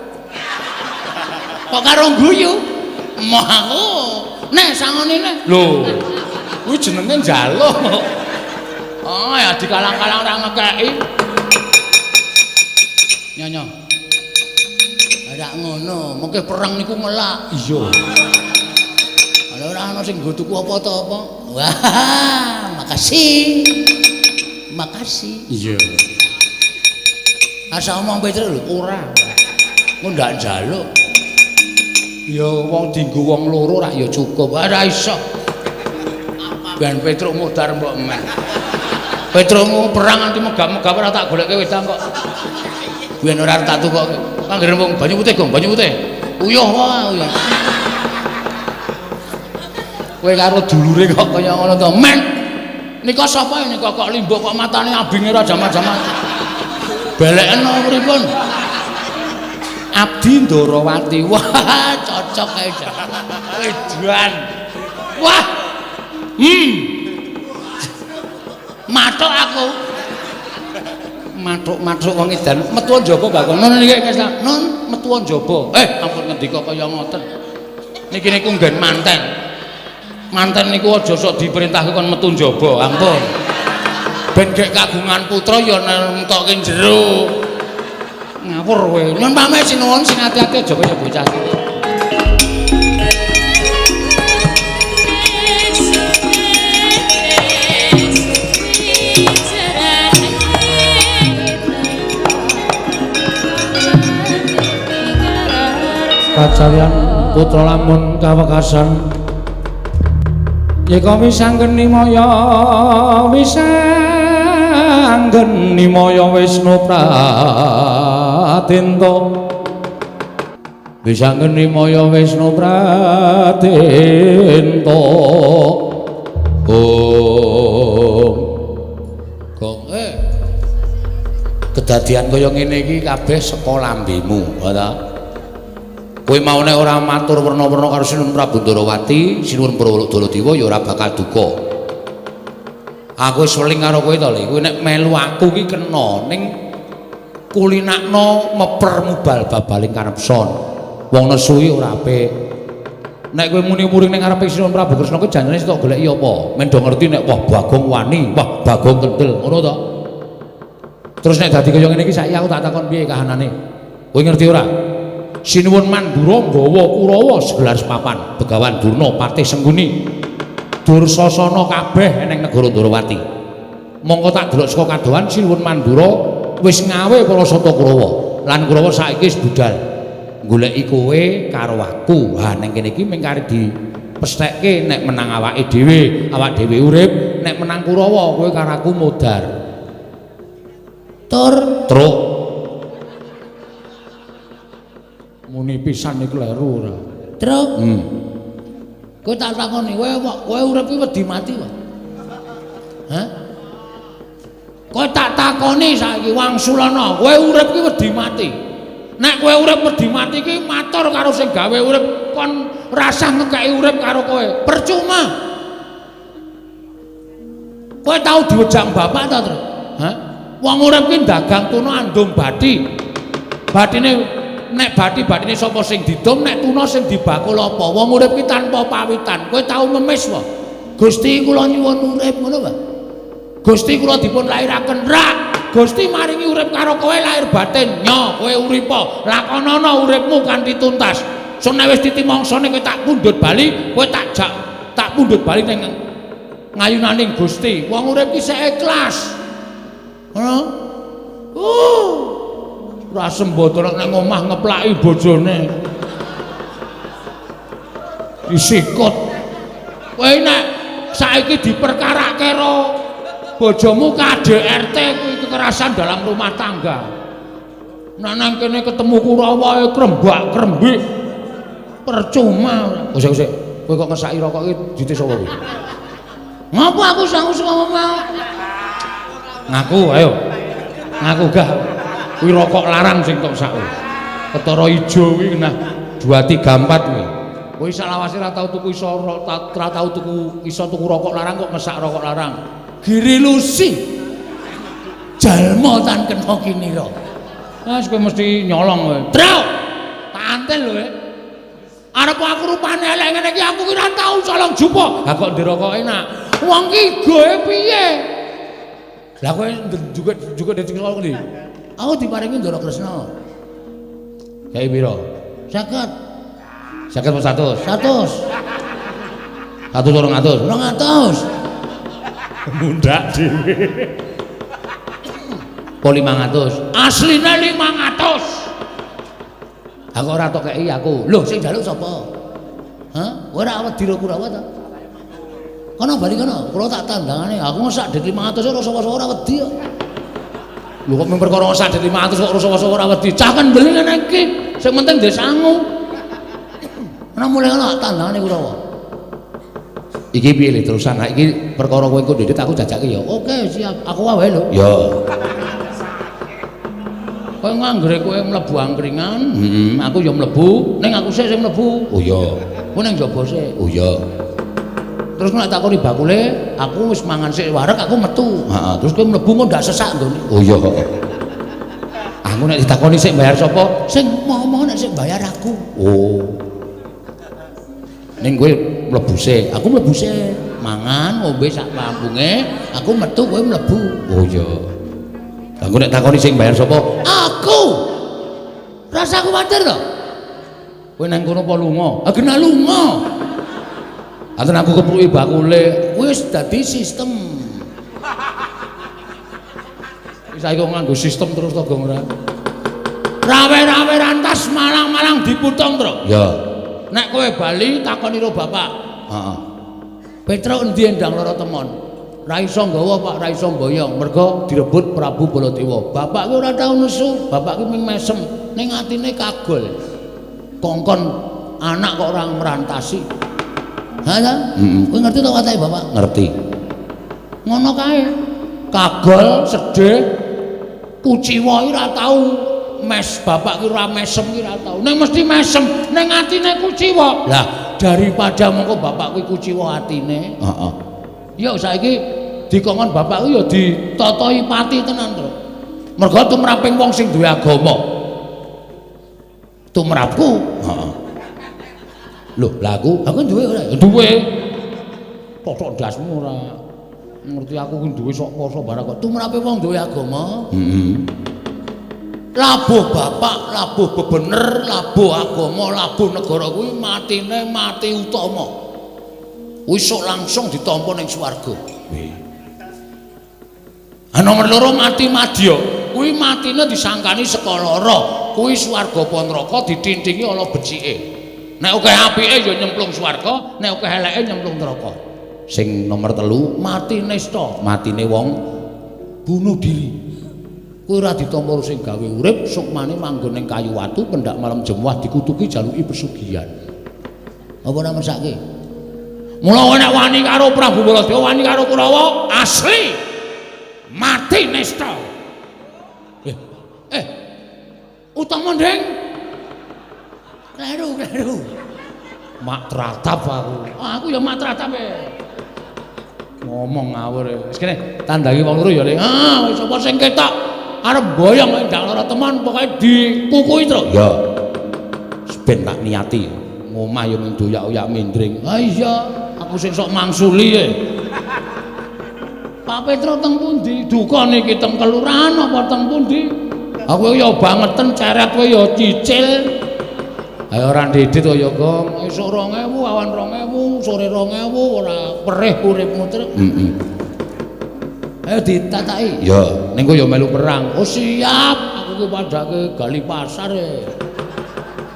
Kok karo guyu? Moh aku. Nek sangoni nek.
Lho, kuwi jenenge njaluk.
Oh, ya dikalang-kalang ora ngekeki. Nyonya. Ora ngono, mengke perang niku ngelak.
Iya.
Ana ora ana sing nggo tuku apa to apa. Wah, makasih. Makasih.
Iya.
Asa omong Petro lho,
ora.
Engko ndak njaluk.
Ya wong dienggo wong loro rak ya cukup.
Ora iso. Ben Petruk mudhar mbok men. Petrukmu perang nganti megap-megap ora tak goleke wedang kok. Ben ora tak tukoke. Anggere wong banyu putih, Gong, banyu putih. Uyuh wae, uyuh. Kowe karo dulure kok kaya ngono to, men. Nika sapa nika kok limbuk kok matane abinge ora jaman-jaman. Beleken pripun?
Abdi Ndorowati.
Wah, cocok kae. Wedan. Wah. Mathuk aku.
Mathuk-mathuk wong edan. Metu njaba Bagong. Nun niki Kang. Nun metu njaba. Ampun ngendika kaya ngoten. Niki niku nggen manten. Manten niku aja sok diperintahke kon metu njaba. Ampun. Ben gek kagungan putra ya nentokke jero. Ngawur kowe. Nyun pamit sinuwun sing ati-ati aja kaya bocah cilik.
Kacarian putra lamun kawekasan yeka wisanggeni maya wisanggeni maya Wisnu Pratenta.
Wis anggeni maya Wisnu Pratenta. Om. Gong kedadian kaya ngene iki kabeh saka lambemu, ha ta? Kowe mau nek ora matur werna-werna karo Sinuwun Prabu Ndarawati, Sinuwun Baladewa ya ora bakal duka. Aku wis weling karo kowe to, Le. Kowe nek melu aku ki kena ning kulinakno meper mubal babaling kanepson. Wong nesu iki ora apik. Nek kowe muni muring ning ngarepe Sinuwun Prabu Kresna kuwi janjane sitok goleki apa? Men do ngerti nek wah Bagong wani, wah Bagong kendel, ngono to. Terus nek dadi kaya ngene iki saiki aku tak takon piye kahanane. Kowe ngerti ora? Sinuwun Mandura nggawa Kurawa segelar sepapan, Begawan Durna Patih Sengguni. Dursasana kabeh ning negara Ndarawati. Mongko tak delok saka kadohan Sinuwun Mandura wis ngawe para sata Kurawa. Lan Kurawa saiki wis budal goleki kowe karo aku. Ha ning kene iki mung kari dipesthekke nek menang awake dhewe, awak dhewe urip, nek menang Kurawa kowe karo aku modar. Tur truk. Muni pisan iki kleru ora.
Truk. Kowe tak takoni, kowe urip iki wedi mati wae. Hah? Kowe tak takoni saiki wangsulana, kowe urip iki wedi mati. Nek kowe urip wedi mati iki matur karo sing gawe urip kon rasah ngekeki urip karo kowe. Percuma. Kowe tau diwejang bapak ta, Truk? Hah? Wong urip ki dagang tuna andum bathi. Bathine nek bathi-bathine sapa sing didum, nek tuna sing dibakul apa? Wong urip ki tanpa pawitan. Kowe tau ngemis wae. Gusti kula nyuwun urip ngono wae. Gusti kula dipun lairaken rak. Gusti maringi urip karo kowe lahir batin. Nyo, kowe uripa, lakonana uripmu kanthi tuntas. Sun nek wis titi mangsane kowe tak pundhut bali, kowe tak jak tak pundhut bali ning ngayunaning Gusti. Wong urip ki sik ikhlas. Ngono. Ora sembodo nek nang omah ngeplaki bojone. Disikut. Kowe nek saiki diperkarake karo bojomu KDRT kuwi kekerasan dalam rumah tangga. Nek nang kene ketemu Kurawa krembak-krembik. Percuma. Wis wis, kowe kok ngesaki rokok iki dite sapa kowe? Ngopo aku sangu ngomong?
Ngaku ayo. Ngaku gah. Kuwi rokok larang sing tok sak. Ketara ijo kuwi nah 2 3 4 kuwi. Kowe salawase ora tau tuku iso ora tau tuku iso tuku rokok larang kok ngesak rokok larang.
Giri lusi. Jalma tan kena kinira.
Ah kowe mesti nyolong kowe.
Truk. Tak antel lho. Arep aku rupane elek ngene iki aku ki ora tau colong jupuk.
Ha kok ndirokok enak.
Wong ki goe piye?
Lah kowe juga dadi colong ndi?
Aku diparingi Ndara Kresna.
Kae pira?
50.
50 apa 100?
100.
100 200.
200.
Mundak dhewe. Po 500.
Asline 500.
Aku ora tok kei aku.
Lho sing njaluk sapa? Hah? Ora wedi ro Kurawa ta? Kono bali kono, kula tak tandangane. Aku ngesak dit 500 ora sapa-sapa ora wedi kok.
Lho kok mung perkara ngesak dit 500 kok ora sapa-sapa ora wedi.
Cah kendel ngene iki, sing penting ndek sangu. Ana mulai ngono tandangane Kurawa.
Iki piye le terusan? Nah iki perkara kowe engko ndedit aku jajake ya.
Oke, siap. Aku wae lho.
Ya.
Kowe nganggere kowe mlebu angkringan, aku ya mlebu, ning aku sik sing mlebu.
Oh iya.
Kowe ning njaba sik.
Oh iya.
Terus nek takoni bakule, aku wis mangan sik wareg aku metu.
Heeh,
terus kowe mlebu kok ndak sesak nggone.
Oh iya. Aku nek ditakoni sik bayar sapa?
Sing momo nek sik bayar aku.
Oh. Ning kowe mlebu sik,
aku mlebu sik. Mangan ngombe sak pampunge, aku metu kowe mlebu.
Oh iya. Aku nek takoni sing bayar sapa?
Aku. Rasa kuwatir to.
Kowe nang kono apa lunga?
Ah kena lunga.
Aten aku kepruki bakule.
Wis dadi sistem.
Wis saiki kok nganggo sistem terus to, Gong ora?
Rawe-rawe rantas malang-malang diputong, Tru.
Ya.
Nek kowe bali takoni ro bapak.
Heeh.
Petruk endi endang lara temon? Ra iso nggawa Pak, ra iso mboyong, mergo direbut Prabu Baladewa. Bapak ki ora tau nesu, bapak ki mung mesem, ning atine kagol. Kongkon anak kok ora merantasi. Ha ta?
Heeh.
Kowe ngerti to watake bapak?
Ngerti.
Ngono kae. Kagol, sedih, kuciwa iki ora tau mes bapak ki ora mesem ki ora tau. Ning mesti mesem ning atine kuciwa. Lah, daripada mengko bapak kuwi kuciwa atine.
Heeh.
Ya saiki dikongkon bapak kuwi ya ditatahi pati tenan to. Mergo tumraping wong sing duwe agama. Tumrapku.
Heeh. Lho, lah
aku duwe ora?
Duwe. Totok ndasmu ora. Ngerti aku ki duwe sok poso barang kok.
Tumrape wong duwe agama.
Heeh.
Labuh bapak, labuh bebener, labuh agama, labuh negara kuwi matine mati utama. Kuwi sok langsung ditampa ning swarga.
Nggih.
Ah nomor loro mati madya. Kuwi matine disangkani saka lara. Kuwi swarga apa neraka ditintingi ala becike. Nek akeh apike ya nyemplung swarga, nek akeh eleke nyemplung neraka.
Sing nomor 3
mati nista,
matine wong
bunuh diri. Kuwi ora ditampa sing gawe urip, sukmane manggon ning kayu watu pendak malam jemuah dikutuki jaluki pesugihan. Apa ora mesake?
Mula nek wani karo Prabu Baladewa, wani karo Kurawa, asli mati nista.
Utama ndeng. Kleru, kleru.
Mak tratap aku.
Aku ya mak tratap e.
Ngomong ngawur. Wis kene tandangi wong loro ya, Le.
Ah, wis apa sing ketok arep boyong ndang lara teman pokoke dikukuhi terus.
Ya. Ben tak niati. Ngomah ya mung doyak-oyak mindring.
Ha iya, aku sing sok mangsuli e. Pak Petro teng pundi? Duka niki teng kelurahan apa teng pundi? Aku ya bangeten ceret kowe ya cicil.
Ayo ora ndidit kaya Gong.
Esuk 2000, awan 2000, sore 2000 ora perih uripmu terus.
Heeh.
Ayo ditataki.
Ya, ning kowe ya melu perang.
Oh siap, aku ki padhake gali pasar e.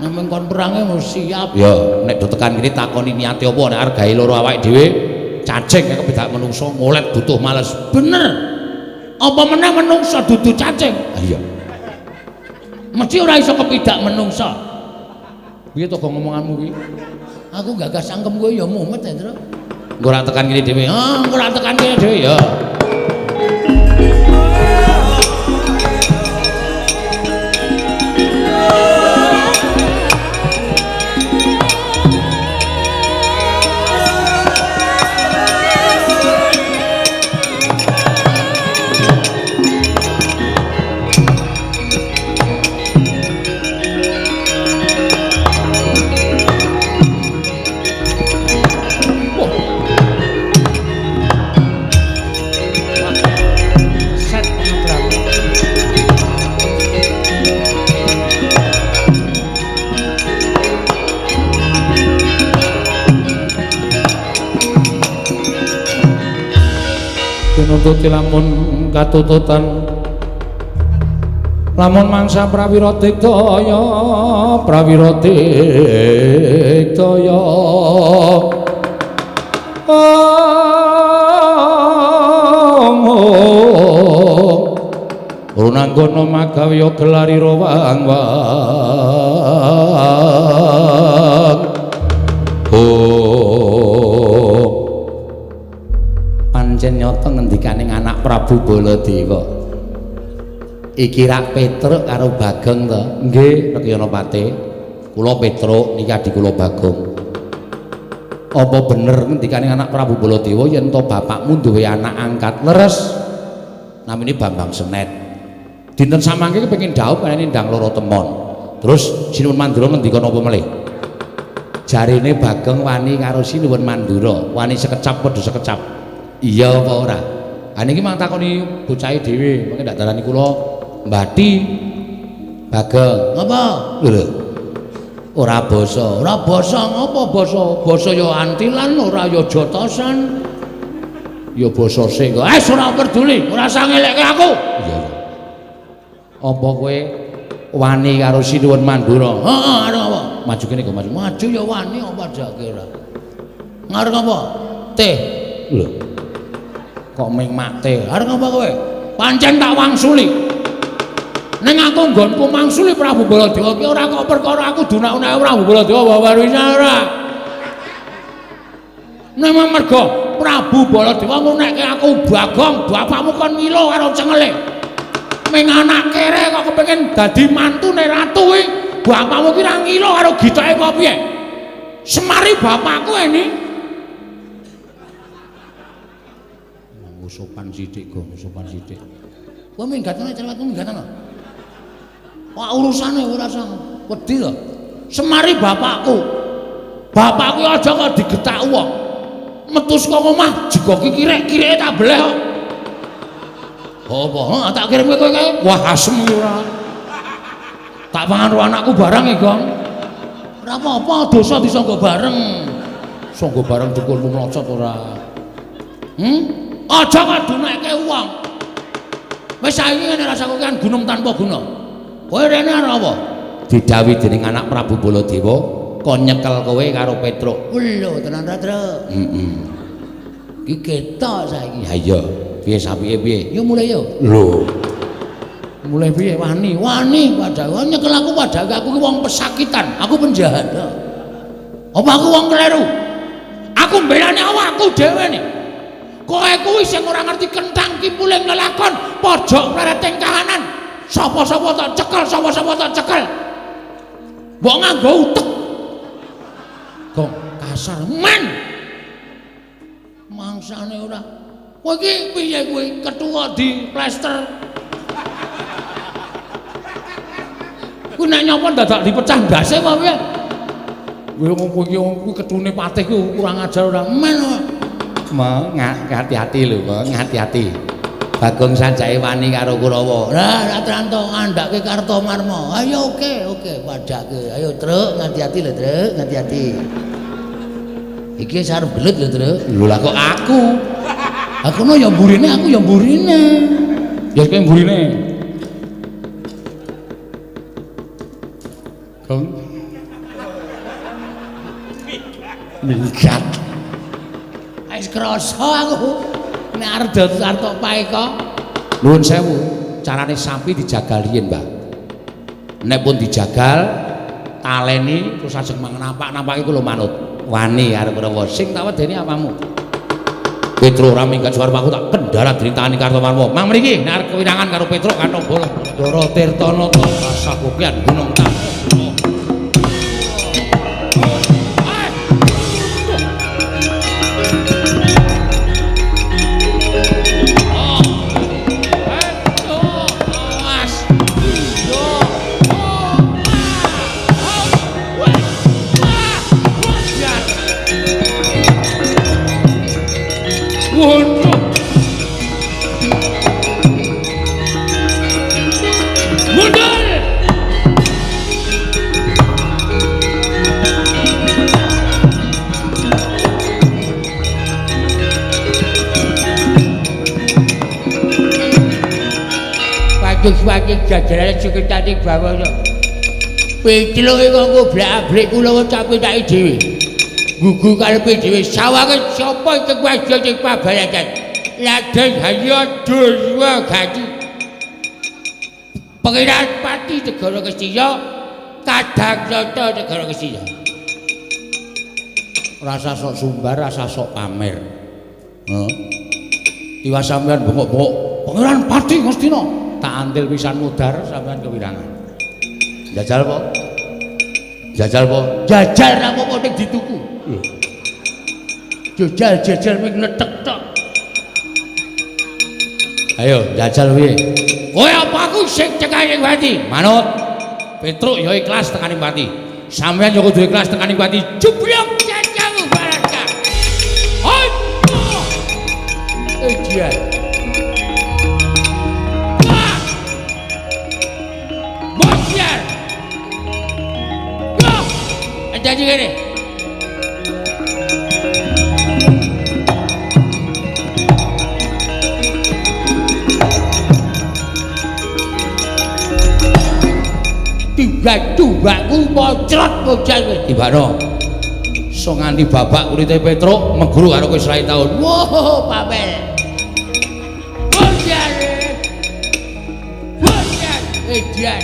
Nek kon perange mesti siap.
Ya, nek do tekan kene takoni niate apa nek arep gawe loro awake dhewe, cacing nek kebedak menungso ngolet butuh males.
Bener. Apa meneh menungso dudu cacing?
Iya.
Mesti ora iso kepidak menungso.
Piye to gong ngomonganmu ki?
Aku gagas cangkem kowe ya mumet ya, Tru.
Engko ora tekan kene dhewe.
Ah, engko ora tekan kene dhewe ya.
Tinuntuti lamun katututan lamun mangsa prawira digdaya prawira digdaya runanggono magawe gelarira wang-wang
Pancen nyata ngendikaning anak Prabu Baladewa. Iki rak Petruk karo Bagong to? Nggih, Rekyana Pate. Kula Petruk niki adhi kula Bagong. Apa bener ngendikaning anak Prabu Baladewa yen to bapakmu duwe anak angkat leres? Namine Bambang Senet. Dinten samangke kepengin dhaup kene ndang loro temon. Terus Sinuwun Mandura ngendika napa melih? Jarine Bagong wani karo Sinuwun Mandura, wani sekecap padha sekecap. Iya apa ora? Ha niki mang takoni bocahe dhewe, mengke ndak darani kula mbati Bagong.
Ngapa?
Lho. Ora basa.
Ora basa ngapa basa? Basa ya antilan ora ya jotosan.
Ya basa sing.
Wis ora peduli, ora usah ngelekke aku.
Iya iya. Apa kowe wani karo Sinuwun Mandura?
Heeh, arep apa?
Maju kene kok maju.
Maju ya wani apa jake ora. Ngarep apa? Teh.
Lho. Kok ming mate?
Arep ngapa kowe? Pancen tak wangsuli.
Ning aku nggonku mangsuli Prabu Baladewa ki ora kok perkara aku dunak-unake Prabu Baladewa wawarisa ora. Ning mergo Prabu Baladewa ngunekke aku Bagong, bapakmu kon ngilo karo cengele. Ming anak kere kok kepengin dadi mantune ratu kuwi, bapakmu ki ra ngilo karo gitoke apa piye? Semari bapakku ini. Monggo sopan sithik, Gong, sopan sithik.
Kowe minggat ana cerewetmu minggat ana. Wah urusane ora usah wedi to.
Semari bapakku. Bapakku aja kok digetak wong. Metu saka omah jegoki kirek-kireke tak beleh kok.
Apa? Heeh, tak kirim kowe kae.
Wah, asem ora. Tak pangan karo anakku barang e, Gong.
Ora apa-apa, dosa disangga bareng.
Sangga bareng dukunmu mlocot ora. Aja kok duneke wong.
Wis saiki ngene rasaku kan gunung tanpa guna. Kowe rene arep apa?
Didhawuhi dening anak Prabu Baladewa kon nyekel kowe karo Petruk.
Lho, tenan ra, Truk?
Heeh.
Iki ketok saiki.
Ha iya, piye sapike piye?
Yo mulai yo.
Lho. Mulai piye wani?
Wani padahal nyekel aku padahal aku ki wong pesakitan, aku penjahat. Apa aku wong kleru?
Aku mbelani awakku dhewe nih. Kowe kuwi sing ora ngerti kentang kimpuling lelakon, pojok plereting kahanan. Sapa-sapa tak cekel, sapa-sapa tak cekel. Mbok nganggo utek. Gong kasar men.
Mangsane ora. Kowe iki piye kowe ketua di plester?
Kuwi nek nyapa dadak dipecah ndase apa piye? Kowe wong kowe iki wong kuwi ketune patih kuwi kurang ajar ora
men.
Hati-hati lho, hati-hati. Bagong sajake wani karo Kurawa.
Lah, ra tranto ngandhake Kartomarma. Ayo oke, oke, padhake. Ayo, Truk, hati-hati lho, Truk, hati-hati. Iki arep gelut lho, Truk.
Lho lah kok aku?
Aku no ya mburine, aku ya mburine.
Ya kowe mburine. Gong. Minggat.
Wis krasa aku. Nek arep arep paeka.
Nuwun sewu, carane sapi dijagal riyin, Mbah. Nek pun dijagal, taleni terus ajeng napak-napaki kula manut. Wani arep Kurawa sing tak wedeni apamu. Petruk ora minggat suwarmaku tak kendharat dritani Kartomarma. Mang mriki nek arep kewirangan karo Petruk kathah bola. Ndara Tirtanata kasakupian gunung Tangga.
Wajik jajaran sekretari bawana. Petruk kok goblak-ablik kula capitake dhewe. Gugu karepe dhewe sawange sapa sing waja sing pabaratan. Raden Harya Durwagati. Pangeran Pati Negara Ngastina, Kadang Nata Negara Ngastina.
Rasa sok sumbar, rasa sok pamer. Heeh. Tiwas sampean bengok-bengok, Pangeran Pati Ngastina. Tak antil pisan mudhar sampean kewirangan. Jajal po? Jajal po?
Jajal ra apa-apa ning dituku. Jajal-jajal ming netek tok.
Ayo jajal piye?
Kowe apa aku sing cekane pati?
Manut. Petruk ya ikhlas tekane pati. Sampeyan ya kudu ikhlas tekane pati.
Jeblok jajamu baraka. Aduh. Ejian. Bocor. Go. Jadi gini. Tiba-tibaku mocrot bocah kowe.
Tibano. So nganti babak kulite Petruk meguru karo kowe 100 taun.
Wow, papel. Bocah. Bocah. Edan.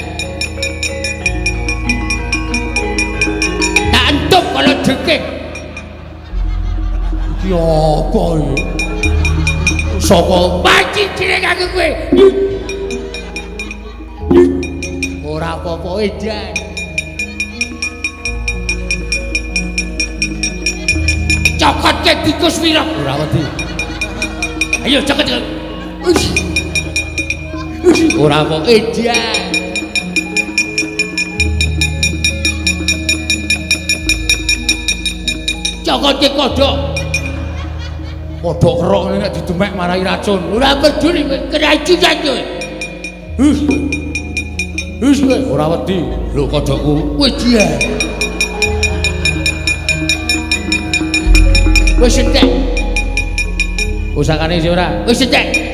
Tak entuk kalau jekik. Iki apa iki? Saka paci cilik aku kowe. Ora apa-apa edan. Cokotke tikus wirok. Ora wedi. Ayo cokot. Ora apa edan. Cokotke kodhok.
Kodhok kerok ngene nek didemek marai racun.
Ora peduli kowe keracunan kowe. Hus. Hus kowe
ora wedi. Lho kodhokku.
Wedi. Wis entek.
Pusakane isih ora?
Wis entek.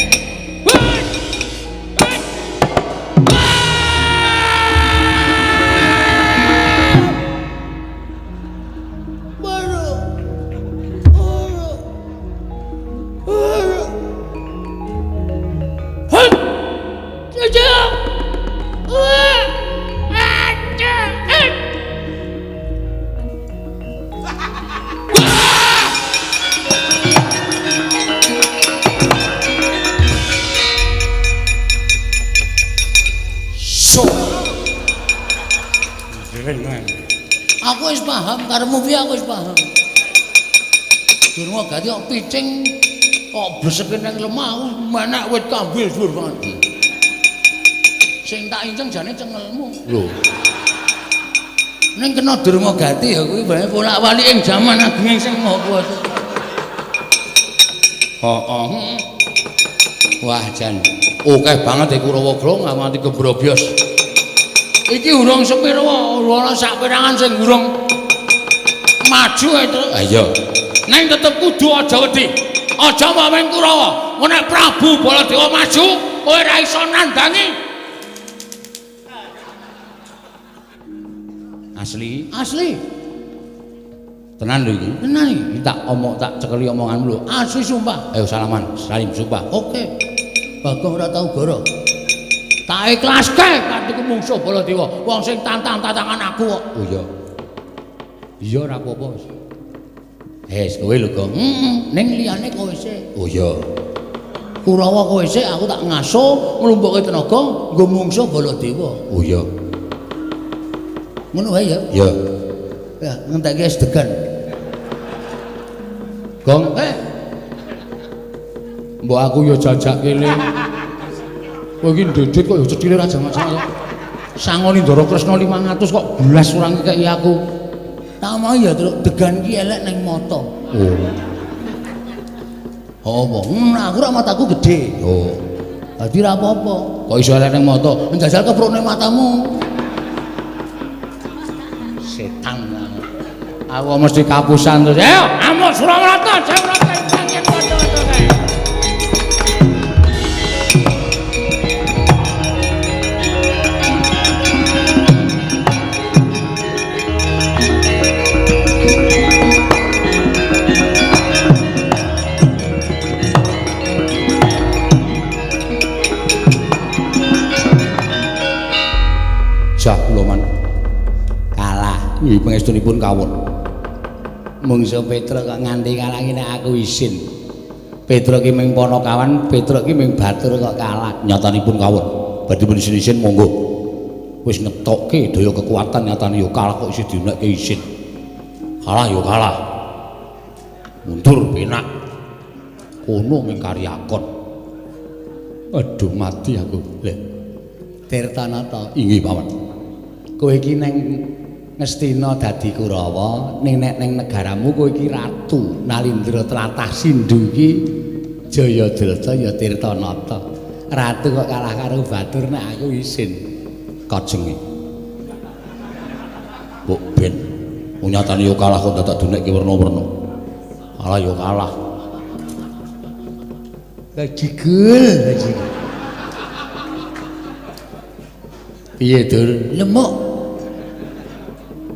Aku wis paham karepmu piye, aku wis paham. Durung gati kok picing kok bleseke nang lemah aku menek wit kambil dhuwur banget. Sing tak inceng jane cengelmu.
Lho.
Ning kena Durma Gati ya kuwi bae bolak-balik ing jaman ageng sing Maha Kuwasa.
Heeh. Wah jan akeh banget e Kurawa Grong nganti kebrobyos.
Iki urung sepiro ana sak perangan sing urung maju itu.
Ha iya.
Ning tetep kudu aja wedi. Aja maweng Kurawa. Nek Prabu Baladewa maju, kowe ora iso nandangi.
Asli.
Asli.
Tenan lho iki.
Tenan iki.
Iki tak omong tak cekeli omonganmu lho.
Asli sumpah.
Ayo salaman, salim sumpah.
Oke. Bagong ora tau goro. Tak ikhlaske katiku mungsuh Baladewa. Wong sing tantang-tantangan aku kok.
Oh iya. Iya ora apa-apa wis. Wis kowe lho, Gong.
Heeh, ning liyane kowe sik.
Oh iya.
Kurawa kowe sik aku tak ngaso nglumpukke tenaga nggo mungsuh Baladewa.
Oh iya.
Ngono wae ya.
Iya.
Ya, ngentekke es degan.
Gong, Mbok aku ya jajak kene. Kowe iki ndedit kok ya cethile ra jamak-jamak. Sangoni Ndara Kresna 500 kok blas ora ngekeki aku.
Tak mau ya truk degan ki elek ning mata.
Oh.
Apa? Aku ora mataku gedhe.
Oh.
Dadi ora apa-apa.
Kok iso elek ning mata?
Njajal keprokne matamu.
Setan. Aku mesti kapusan terus. Ayo, amuk Surawarata, Jawrata panggen waca-waca kae. Jah kula man kalah nggih pangestunipun kawon. Mungsuh Petruk kok nganti kalah iki nek aku isin. Petruk ki ming panakawan, Petruk ki ming batur kok kalah. Nyatanipun kawon. Badhe pun isin-isin monggo. Wis ngetokke daya kekuatan nyatane ya kalah kok isih dinekke isin. Kalah ya kalah. Mundur penak. Kono ming karyakon. Aduh mati aku. Lha
Tirtanata
inggih paman.
Kowe iki neng Ngastina dadi Kurawa, ning nek ning negaramu kowe iki ratu Nalindra tlatah Sindhu iki Jayadrata ya Tirtanata. Ratu kok kalah karo batur nek aku isin.
Kajenge. Mbok ben nyatane yo kalah kok dadak dunekke werna-werna. Kalah yo kalah.
Bajigul, bajigul.
Piye, Dur?
Lemuk.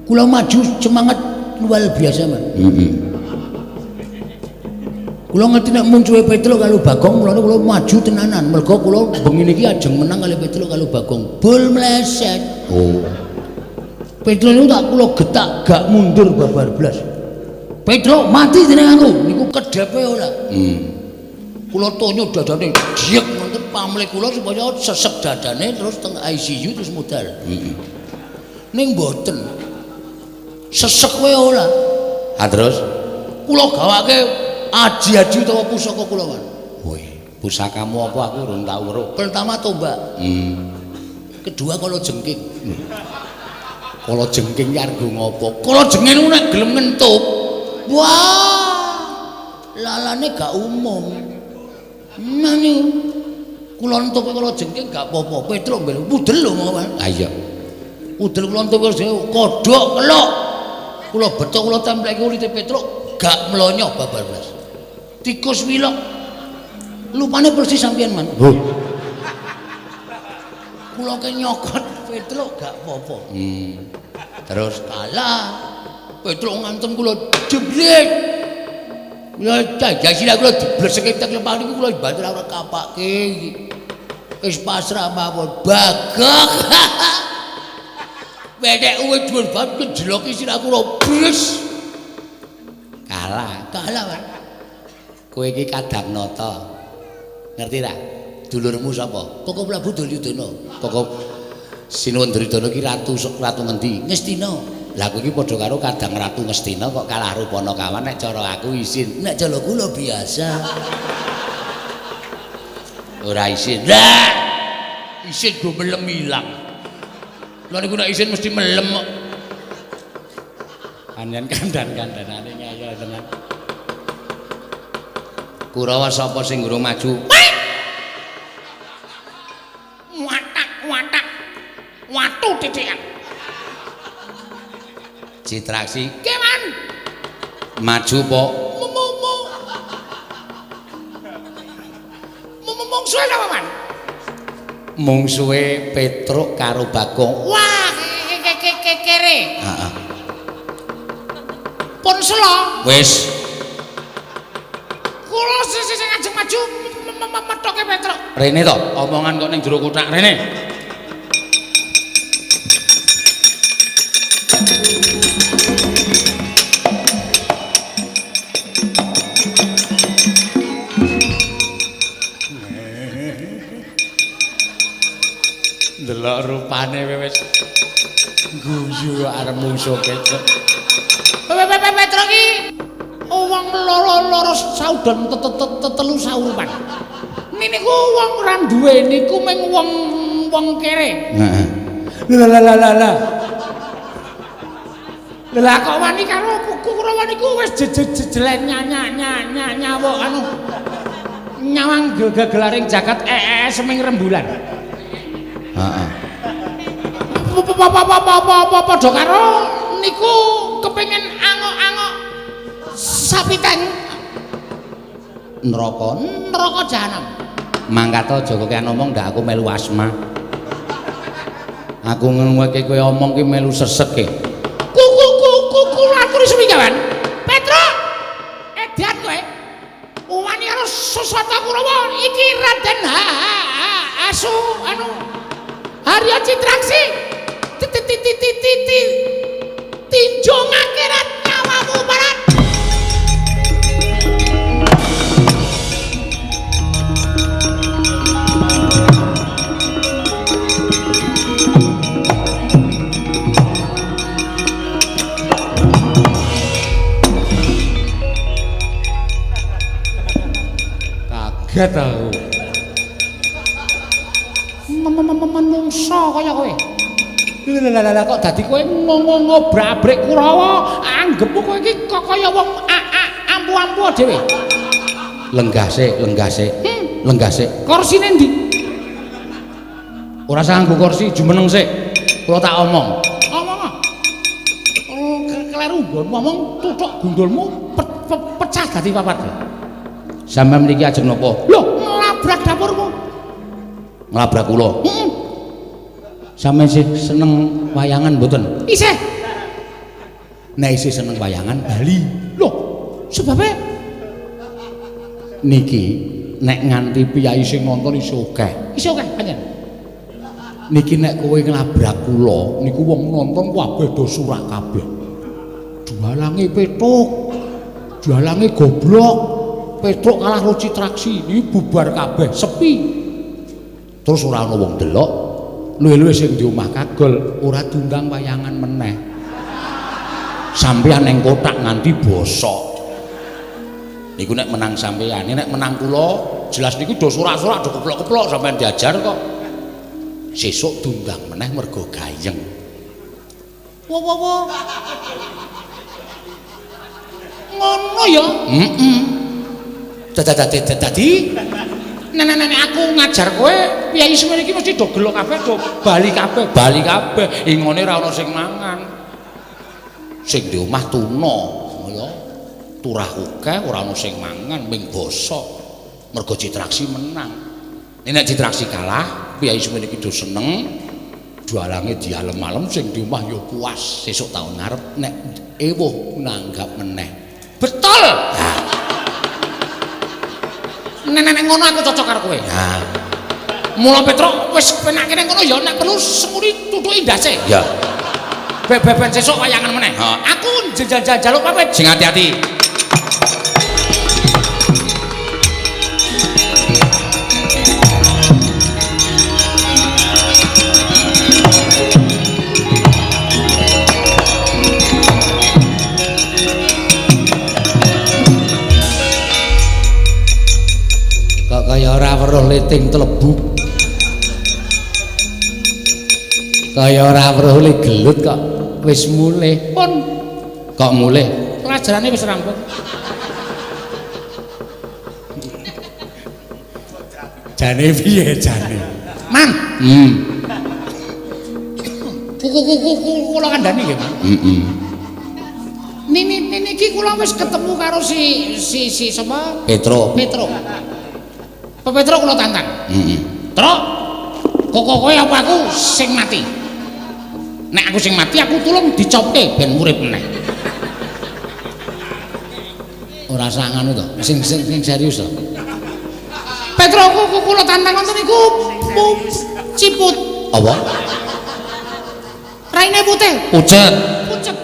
Kula maju semangat luar biasa, Man.
Heeh.
Kula ngerti nek muncuhe Petruk karo Bagong mulane kula maju tenanan. Mergo kula bengi niki ajeng menang kali Petruk karo Bagong. Bul mleset.
Oh.
Petruk niku tak kula getak gak mundur babar blas. Petruk mati dening aku niku kedhepe ora. Kula tonyo dadane diek wonten pamlih kula supaya sesek dadane terus teng ICU terus modal. Ning mboten. Sesek wae ora.
Ha terus
kula gawake aji-aji utawa pusaka kula, Mas.
Woi, pusakamu apa aku urung tau weruh.
Pertama tombak. Kedua kala jengking.
Kala jengking ki arep ngopo?
Kala jengking niku nek gelem ngentup. Wah. Lalane gak umum. Nah niku kula entup kala jengking gak apa-apa. Petruk mbel udel lho mawon.
Ha iya.
Udel kula entup kodhok kelok. Kula beto kula templeki kulite Petruk gak mlonyo babar blas. Tikus wilok. Lupane persis sampeyan, Man.
Huh.
Kula ke nyokot Petruk gak apa-apa.
Terus
kalah. Petruk ngantem kula jebret. Kula jajah kula dibleseke tek lemah niku kula banter ora kapake iki. Wis pasrah mawon. Bagok. Wedek uwe dhuwur banget kejeloki sirah kula bres.
Kalah.
Kalah, Pak.
Kowe iki kadang nata. Ngerti ta? Dulurmu sapa?
Koko Prabu Duryudana.
Koko Sinuwun Duryudana iki ratu ratu ngendi?
Ngastina.
Lah kowe iki padha karo kadang ratu Ngastina kok kalah rupana kawan nek cara aku isin.
Nek cara kula biasa.
Ora isin.
Lah isin go melem ilang. Lha niku nek isin mesti melem kok.
Panjen kandan-kandanane ngeyel tenan. Kurawa sapa sing urung maju?
Watak-watak. Watu titikan.
Citraksi.
Keman.
Maju po.
Mungsuhe sapa, Man?
Mungsuhe Petruk karo Bagong.
Wah, kere.
Heeh.
Pun selo.
Wis.
Kula sing ajeng maju methoke Petruk.
Rene to, omongan kok ning jero kothak rene. Delok rupane wis guyu arep mungsuh Petruk.
Petruk iki wong loro-loro saudon telu saurupan. Niku wong ora duwe niku mung wong kere.
Heeh.
Lah lah lah lah. Lah kok wani karo Kurawa niku wis jejelen nyawuk anu nyawang gegelaring jagat seming rembulan.
Heeh.
Padha karo niku kepengin angok-angok sapi teng
neraka
neraka jahanam.
Mangkat aja kokean omong ndak aku melu asma. Aku ngrungokke kowe omong ki melu sesek e.
Ku aturi suminggawan. Petruk, edan kowe. Wani karo Susata Kurawa iki Raden Asu anu Arya Citraksi. Tinjung akhirat nyawamu barat.
Kaget aku.
Menungso kaya kowe. Lha kok dadi kowe ngobrak-abrik Kurawa, anggepmu kowe iki kok kaya wong ampu-ampu dhewe.
Lenggah sik, lenggah sik. Lenggah sik.
Korsine ndi?
Ora usah nganggo kursi, jumeneng sik. Kula tak omong.
Omong. Kleru nggonmu omong tuthuk gundulmu pecah dadi papat.
Sampeyan mriki ajeng napa?
Lho, nglabrak dapurmu.
Nglabrak kula.
Heeh.
Sampeyan sih seneng wayangan mboten?
Isih.
Nek isih seneng wayangan bali.
Lho, sebabe
Niki nek nganti piyai sing nonton iso akeh.
Iso akeh pancen.
Niki nek kowe nglabrak kula niku wong nonton kabeh do surak kabeh. Dalange Petruk. Dalange goblok. Petruk kalah karo Citraksi, iki bubar kabeh, sepi. Terus ora ana wong delok. Luwih-luwih sing di omah kagol ora diundang wayangan meneh. Sampeyan ning kotak nganti bosok. Niku nek menang sampeyan, nek menang kula jelas niku do sorak-sorak do keplok-keplok sampeyan diajar kok. Sesuk diundang meneh mergo gayeng.
Wo wo wo. Ngono ya?
Heeh.
Dadi nek aku ngajar kowe piyai semene iki mesti do gelok kabeh, do bali kabeh,
bali kabeh. Ingone ora ana sing mangan. Sing di omah tuna, ya. Turah akeh ora ana sing mangan, ming bosok. Mergo Citraksi menang. Nek Citraksi kalah, piyai semene iki do seneng. Dalange dialem-alem sing di omah ya puas. Sesuk taun ngarep nek ewuh nanggap meneh.
Betul. Nek ngono aku cocok karo kowe.
Ha.
Mula Petruk wis penake ning kono ya nek perlu semuri tutuki ndase.
Ya.
Beben sesuk wayangan meneh.
Ha.
Aku njaluk pamit.
Sing ati-ati. Kok kaya ora weruh liting tlebuk. Kaya ora weruh le gelut kok wis mulih.
Pun
kok mulih?
Pelajarane wis rampung.
Jane piye jane?
Man. Kuku kula kandhani nggih, Man.
Heeh.
Nini iki kula wis ketemu karo si sapa?
Petruk.
Petruk. Pak Petruk kula tantang.
Heeh.
Truk. Kok kowe apa aku sing mati? Nek aku sing mati aku tulung dicopke ben urip meneh.
Ora sak ngono to. Sing serius to.
Petruk kula tantang ngoten niku ciput.
Apa?
Raine putih.
Pucet.
Pucet.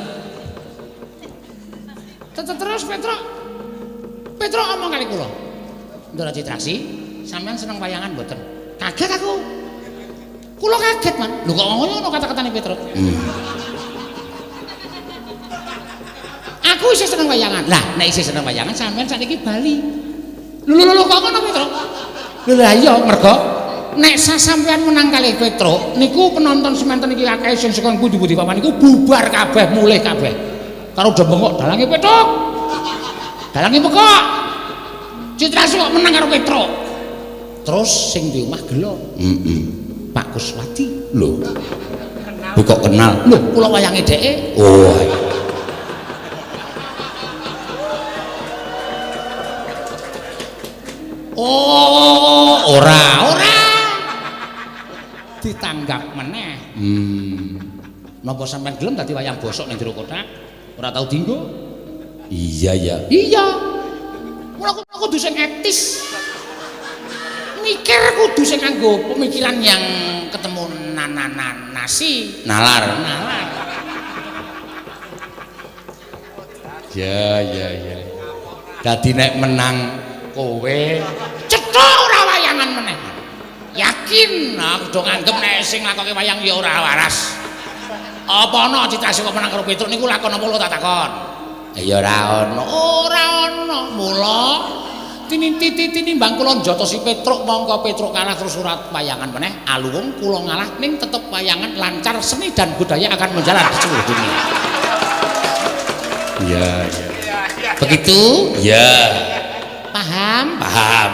Terus Petruk. Petruk omong kali kula. Ndara Citraksi, sampean seneng wayangan mboten? Kaget aku. Kula kaget, Man. Lho kok ngono kata-katane Petruk? Aku isih seneng wayangan. Lah, nek isih seneng wayangan sampean sakniki bali. Lho lho kok ngono Petruk? Lho lah iya mergo nek sampean menang kalih Petruk niku penonton semanten iki akeh sing saka pundi-pundi papan niku bubar kabeh, mulih kabeh. Karo do bengok dalange Petruk. Dalange pekok. Citraksi kok menang karo Petruk. Terus sing di omah gelo.
Heeh.
Pak Kuswati.
Lho. Kok kenal?
Lho, kula wayange dheke.
Oh.
Oh, ora, ora. Ditanggap meneh. Napa sampean gelem dadi wayang bosok ning jero kotak? Ora tau dinggo?
Iya, ya.
Iya. Mula kudu sing etis. Mikir kudu sing nganggo pemikiran yang ketemu nasi
nalar.
Nalar.
Ya, ya, ya. Dadi nek menang kowe
cetha ora wayangan meneh. Yakin aku do nganggep nek sing nglakoke wayang ya ora waras. Apa ana Citraksi kok menang karo Petruk niku lakon apa lho tak takon?
Ya ora ana.
Ora ana. Mula tinimbang kula njotosi Petruk mongko Petruk kalah terus surat wayangan meneh aluwung kula ngalah ning tetep wayangan lancar, seni dan budaya akan menjalar di seluruh dunia.
Iya, iya.
Begitu?
Iya.
Paham?
Paham.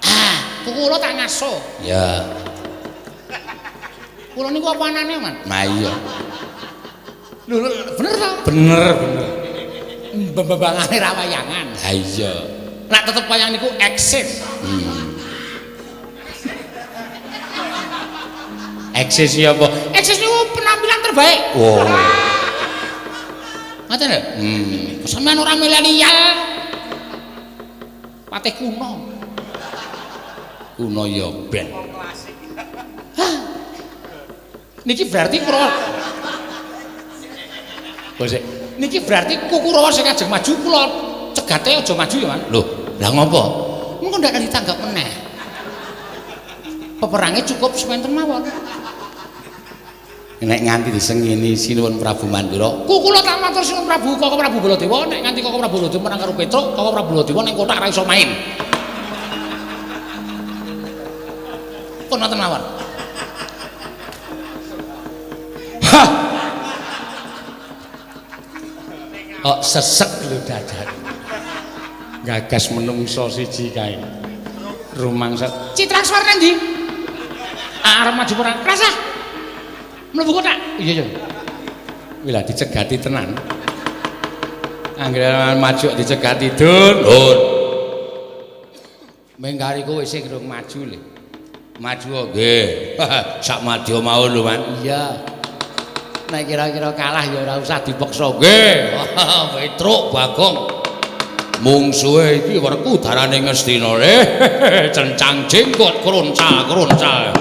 Ah, kula tak ngaso.
Ya.
Kula niku apa anane, Man?
Nah iya.
Lho, bener ta?
Bener, bener.
Mbembangane ra wayangan.
Ha iya.
Nek tetep wayang niku eksis.
Eksis ya apa?
Eksis niku penampilan terbaik.
Oh.
Ngoten lho. Sampeyan ora milenial.
Patih kuno. Kuno ya ben. Hah. Niki berarti Kurawa. Bosek. Niki berarti Kurawa sing ajeng maju kula cegate aja maju ya, Man. Lho, lah ngopo? Mengko ndak ditanggap meneh. Peperange cukup semanten mawon. Nek nganti disengini Sinuwun Prabu Mandura, kula tak matur Sinuwun Prabu Koko Prabu Baladewa, nek nganti Koko Prabu Baladewa menang karo Petruk, Koko Prabu Baladewa ning kothak ora iso main. Pun wonten mawon. Hah. Kok sesek lho dadan. Gagas menungso siji kae. Rumangsa Citrakswar nang ndi? Arep maju perang. Rasah. Mlebu kothak. Iya iya. Kuwi lah dicegati tenan. Anggere maju dicegati dun. Dun. Mengkari kowe sing durung maju le. Maju nggih. Sak madya mau lho, Man. Iya. Nek kira-kira kalah ya ora usah dipaksa. Nggih. Petruk Bagong. Mungsuhe iki werku darane Ngastina. Cencang jenggot kronca-kronca.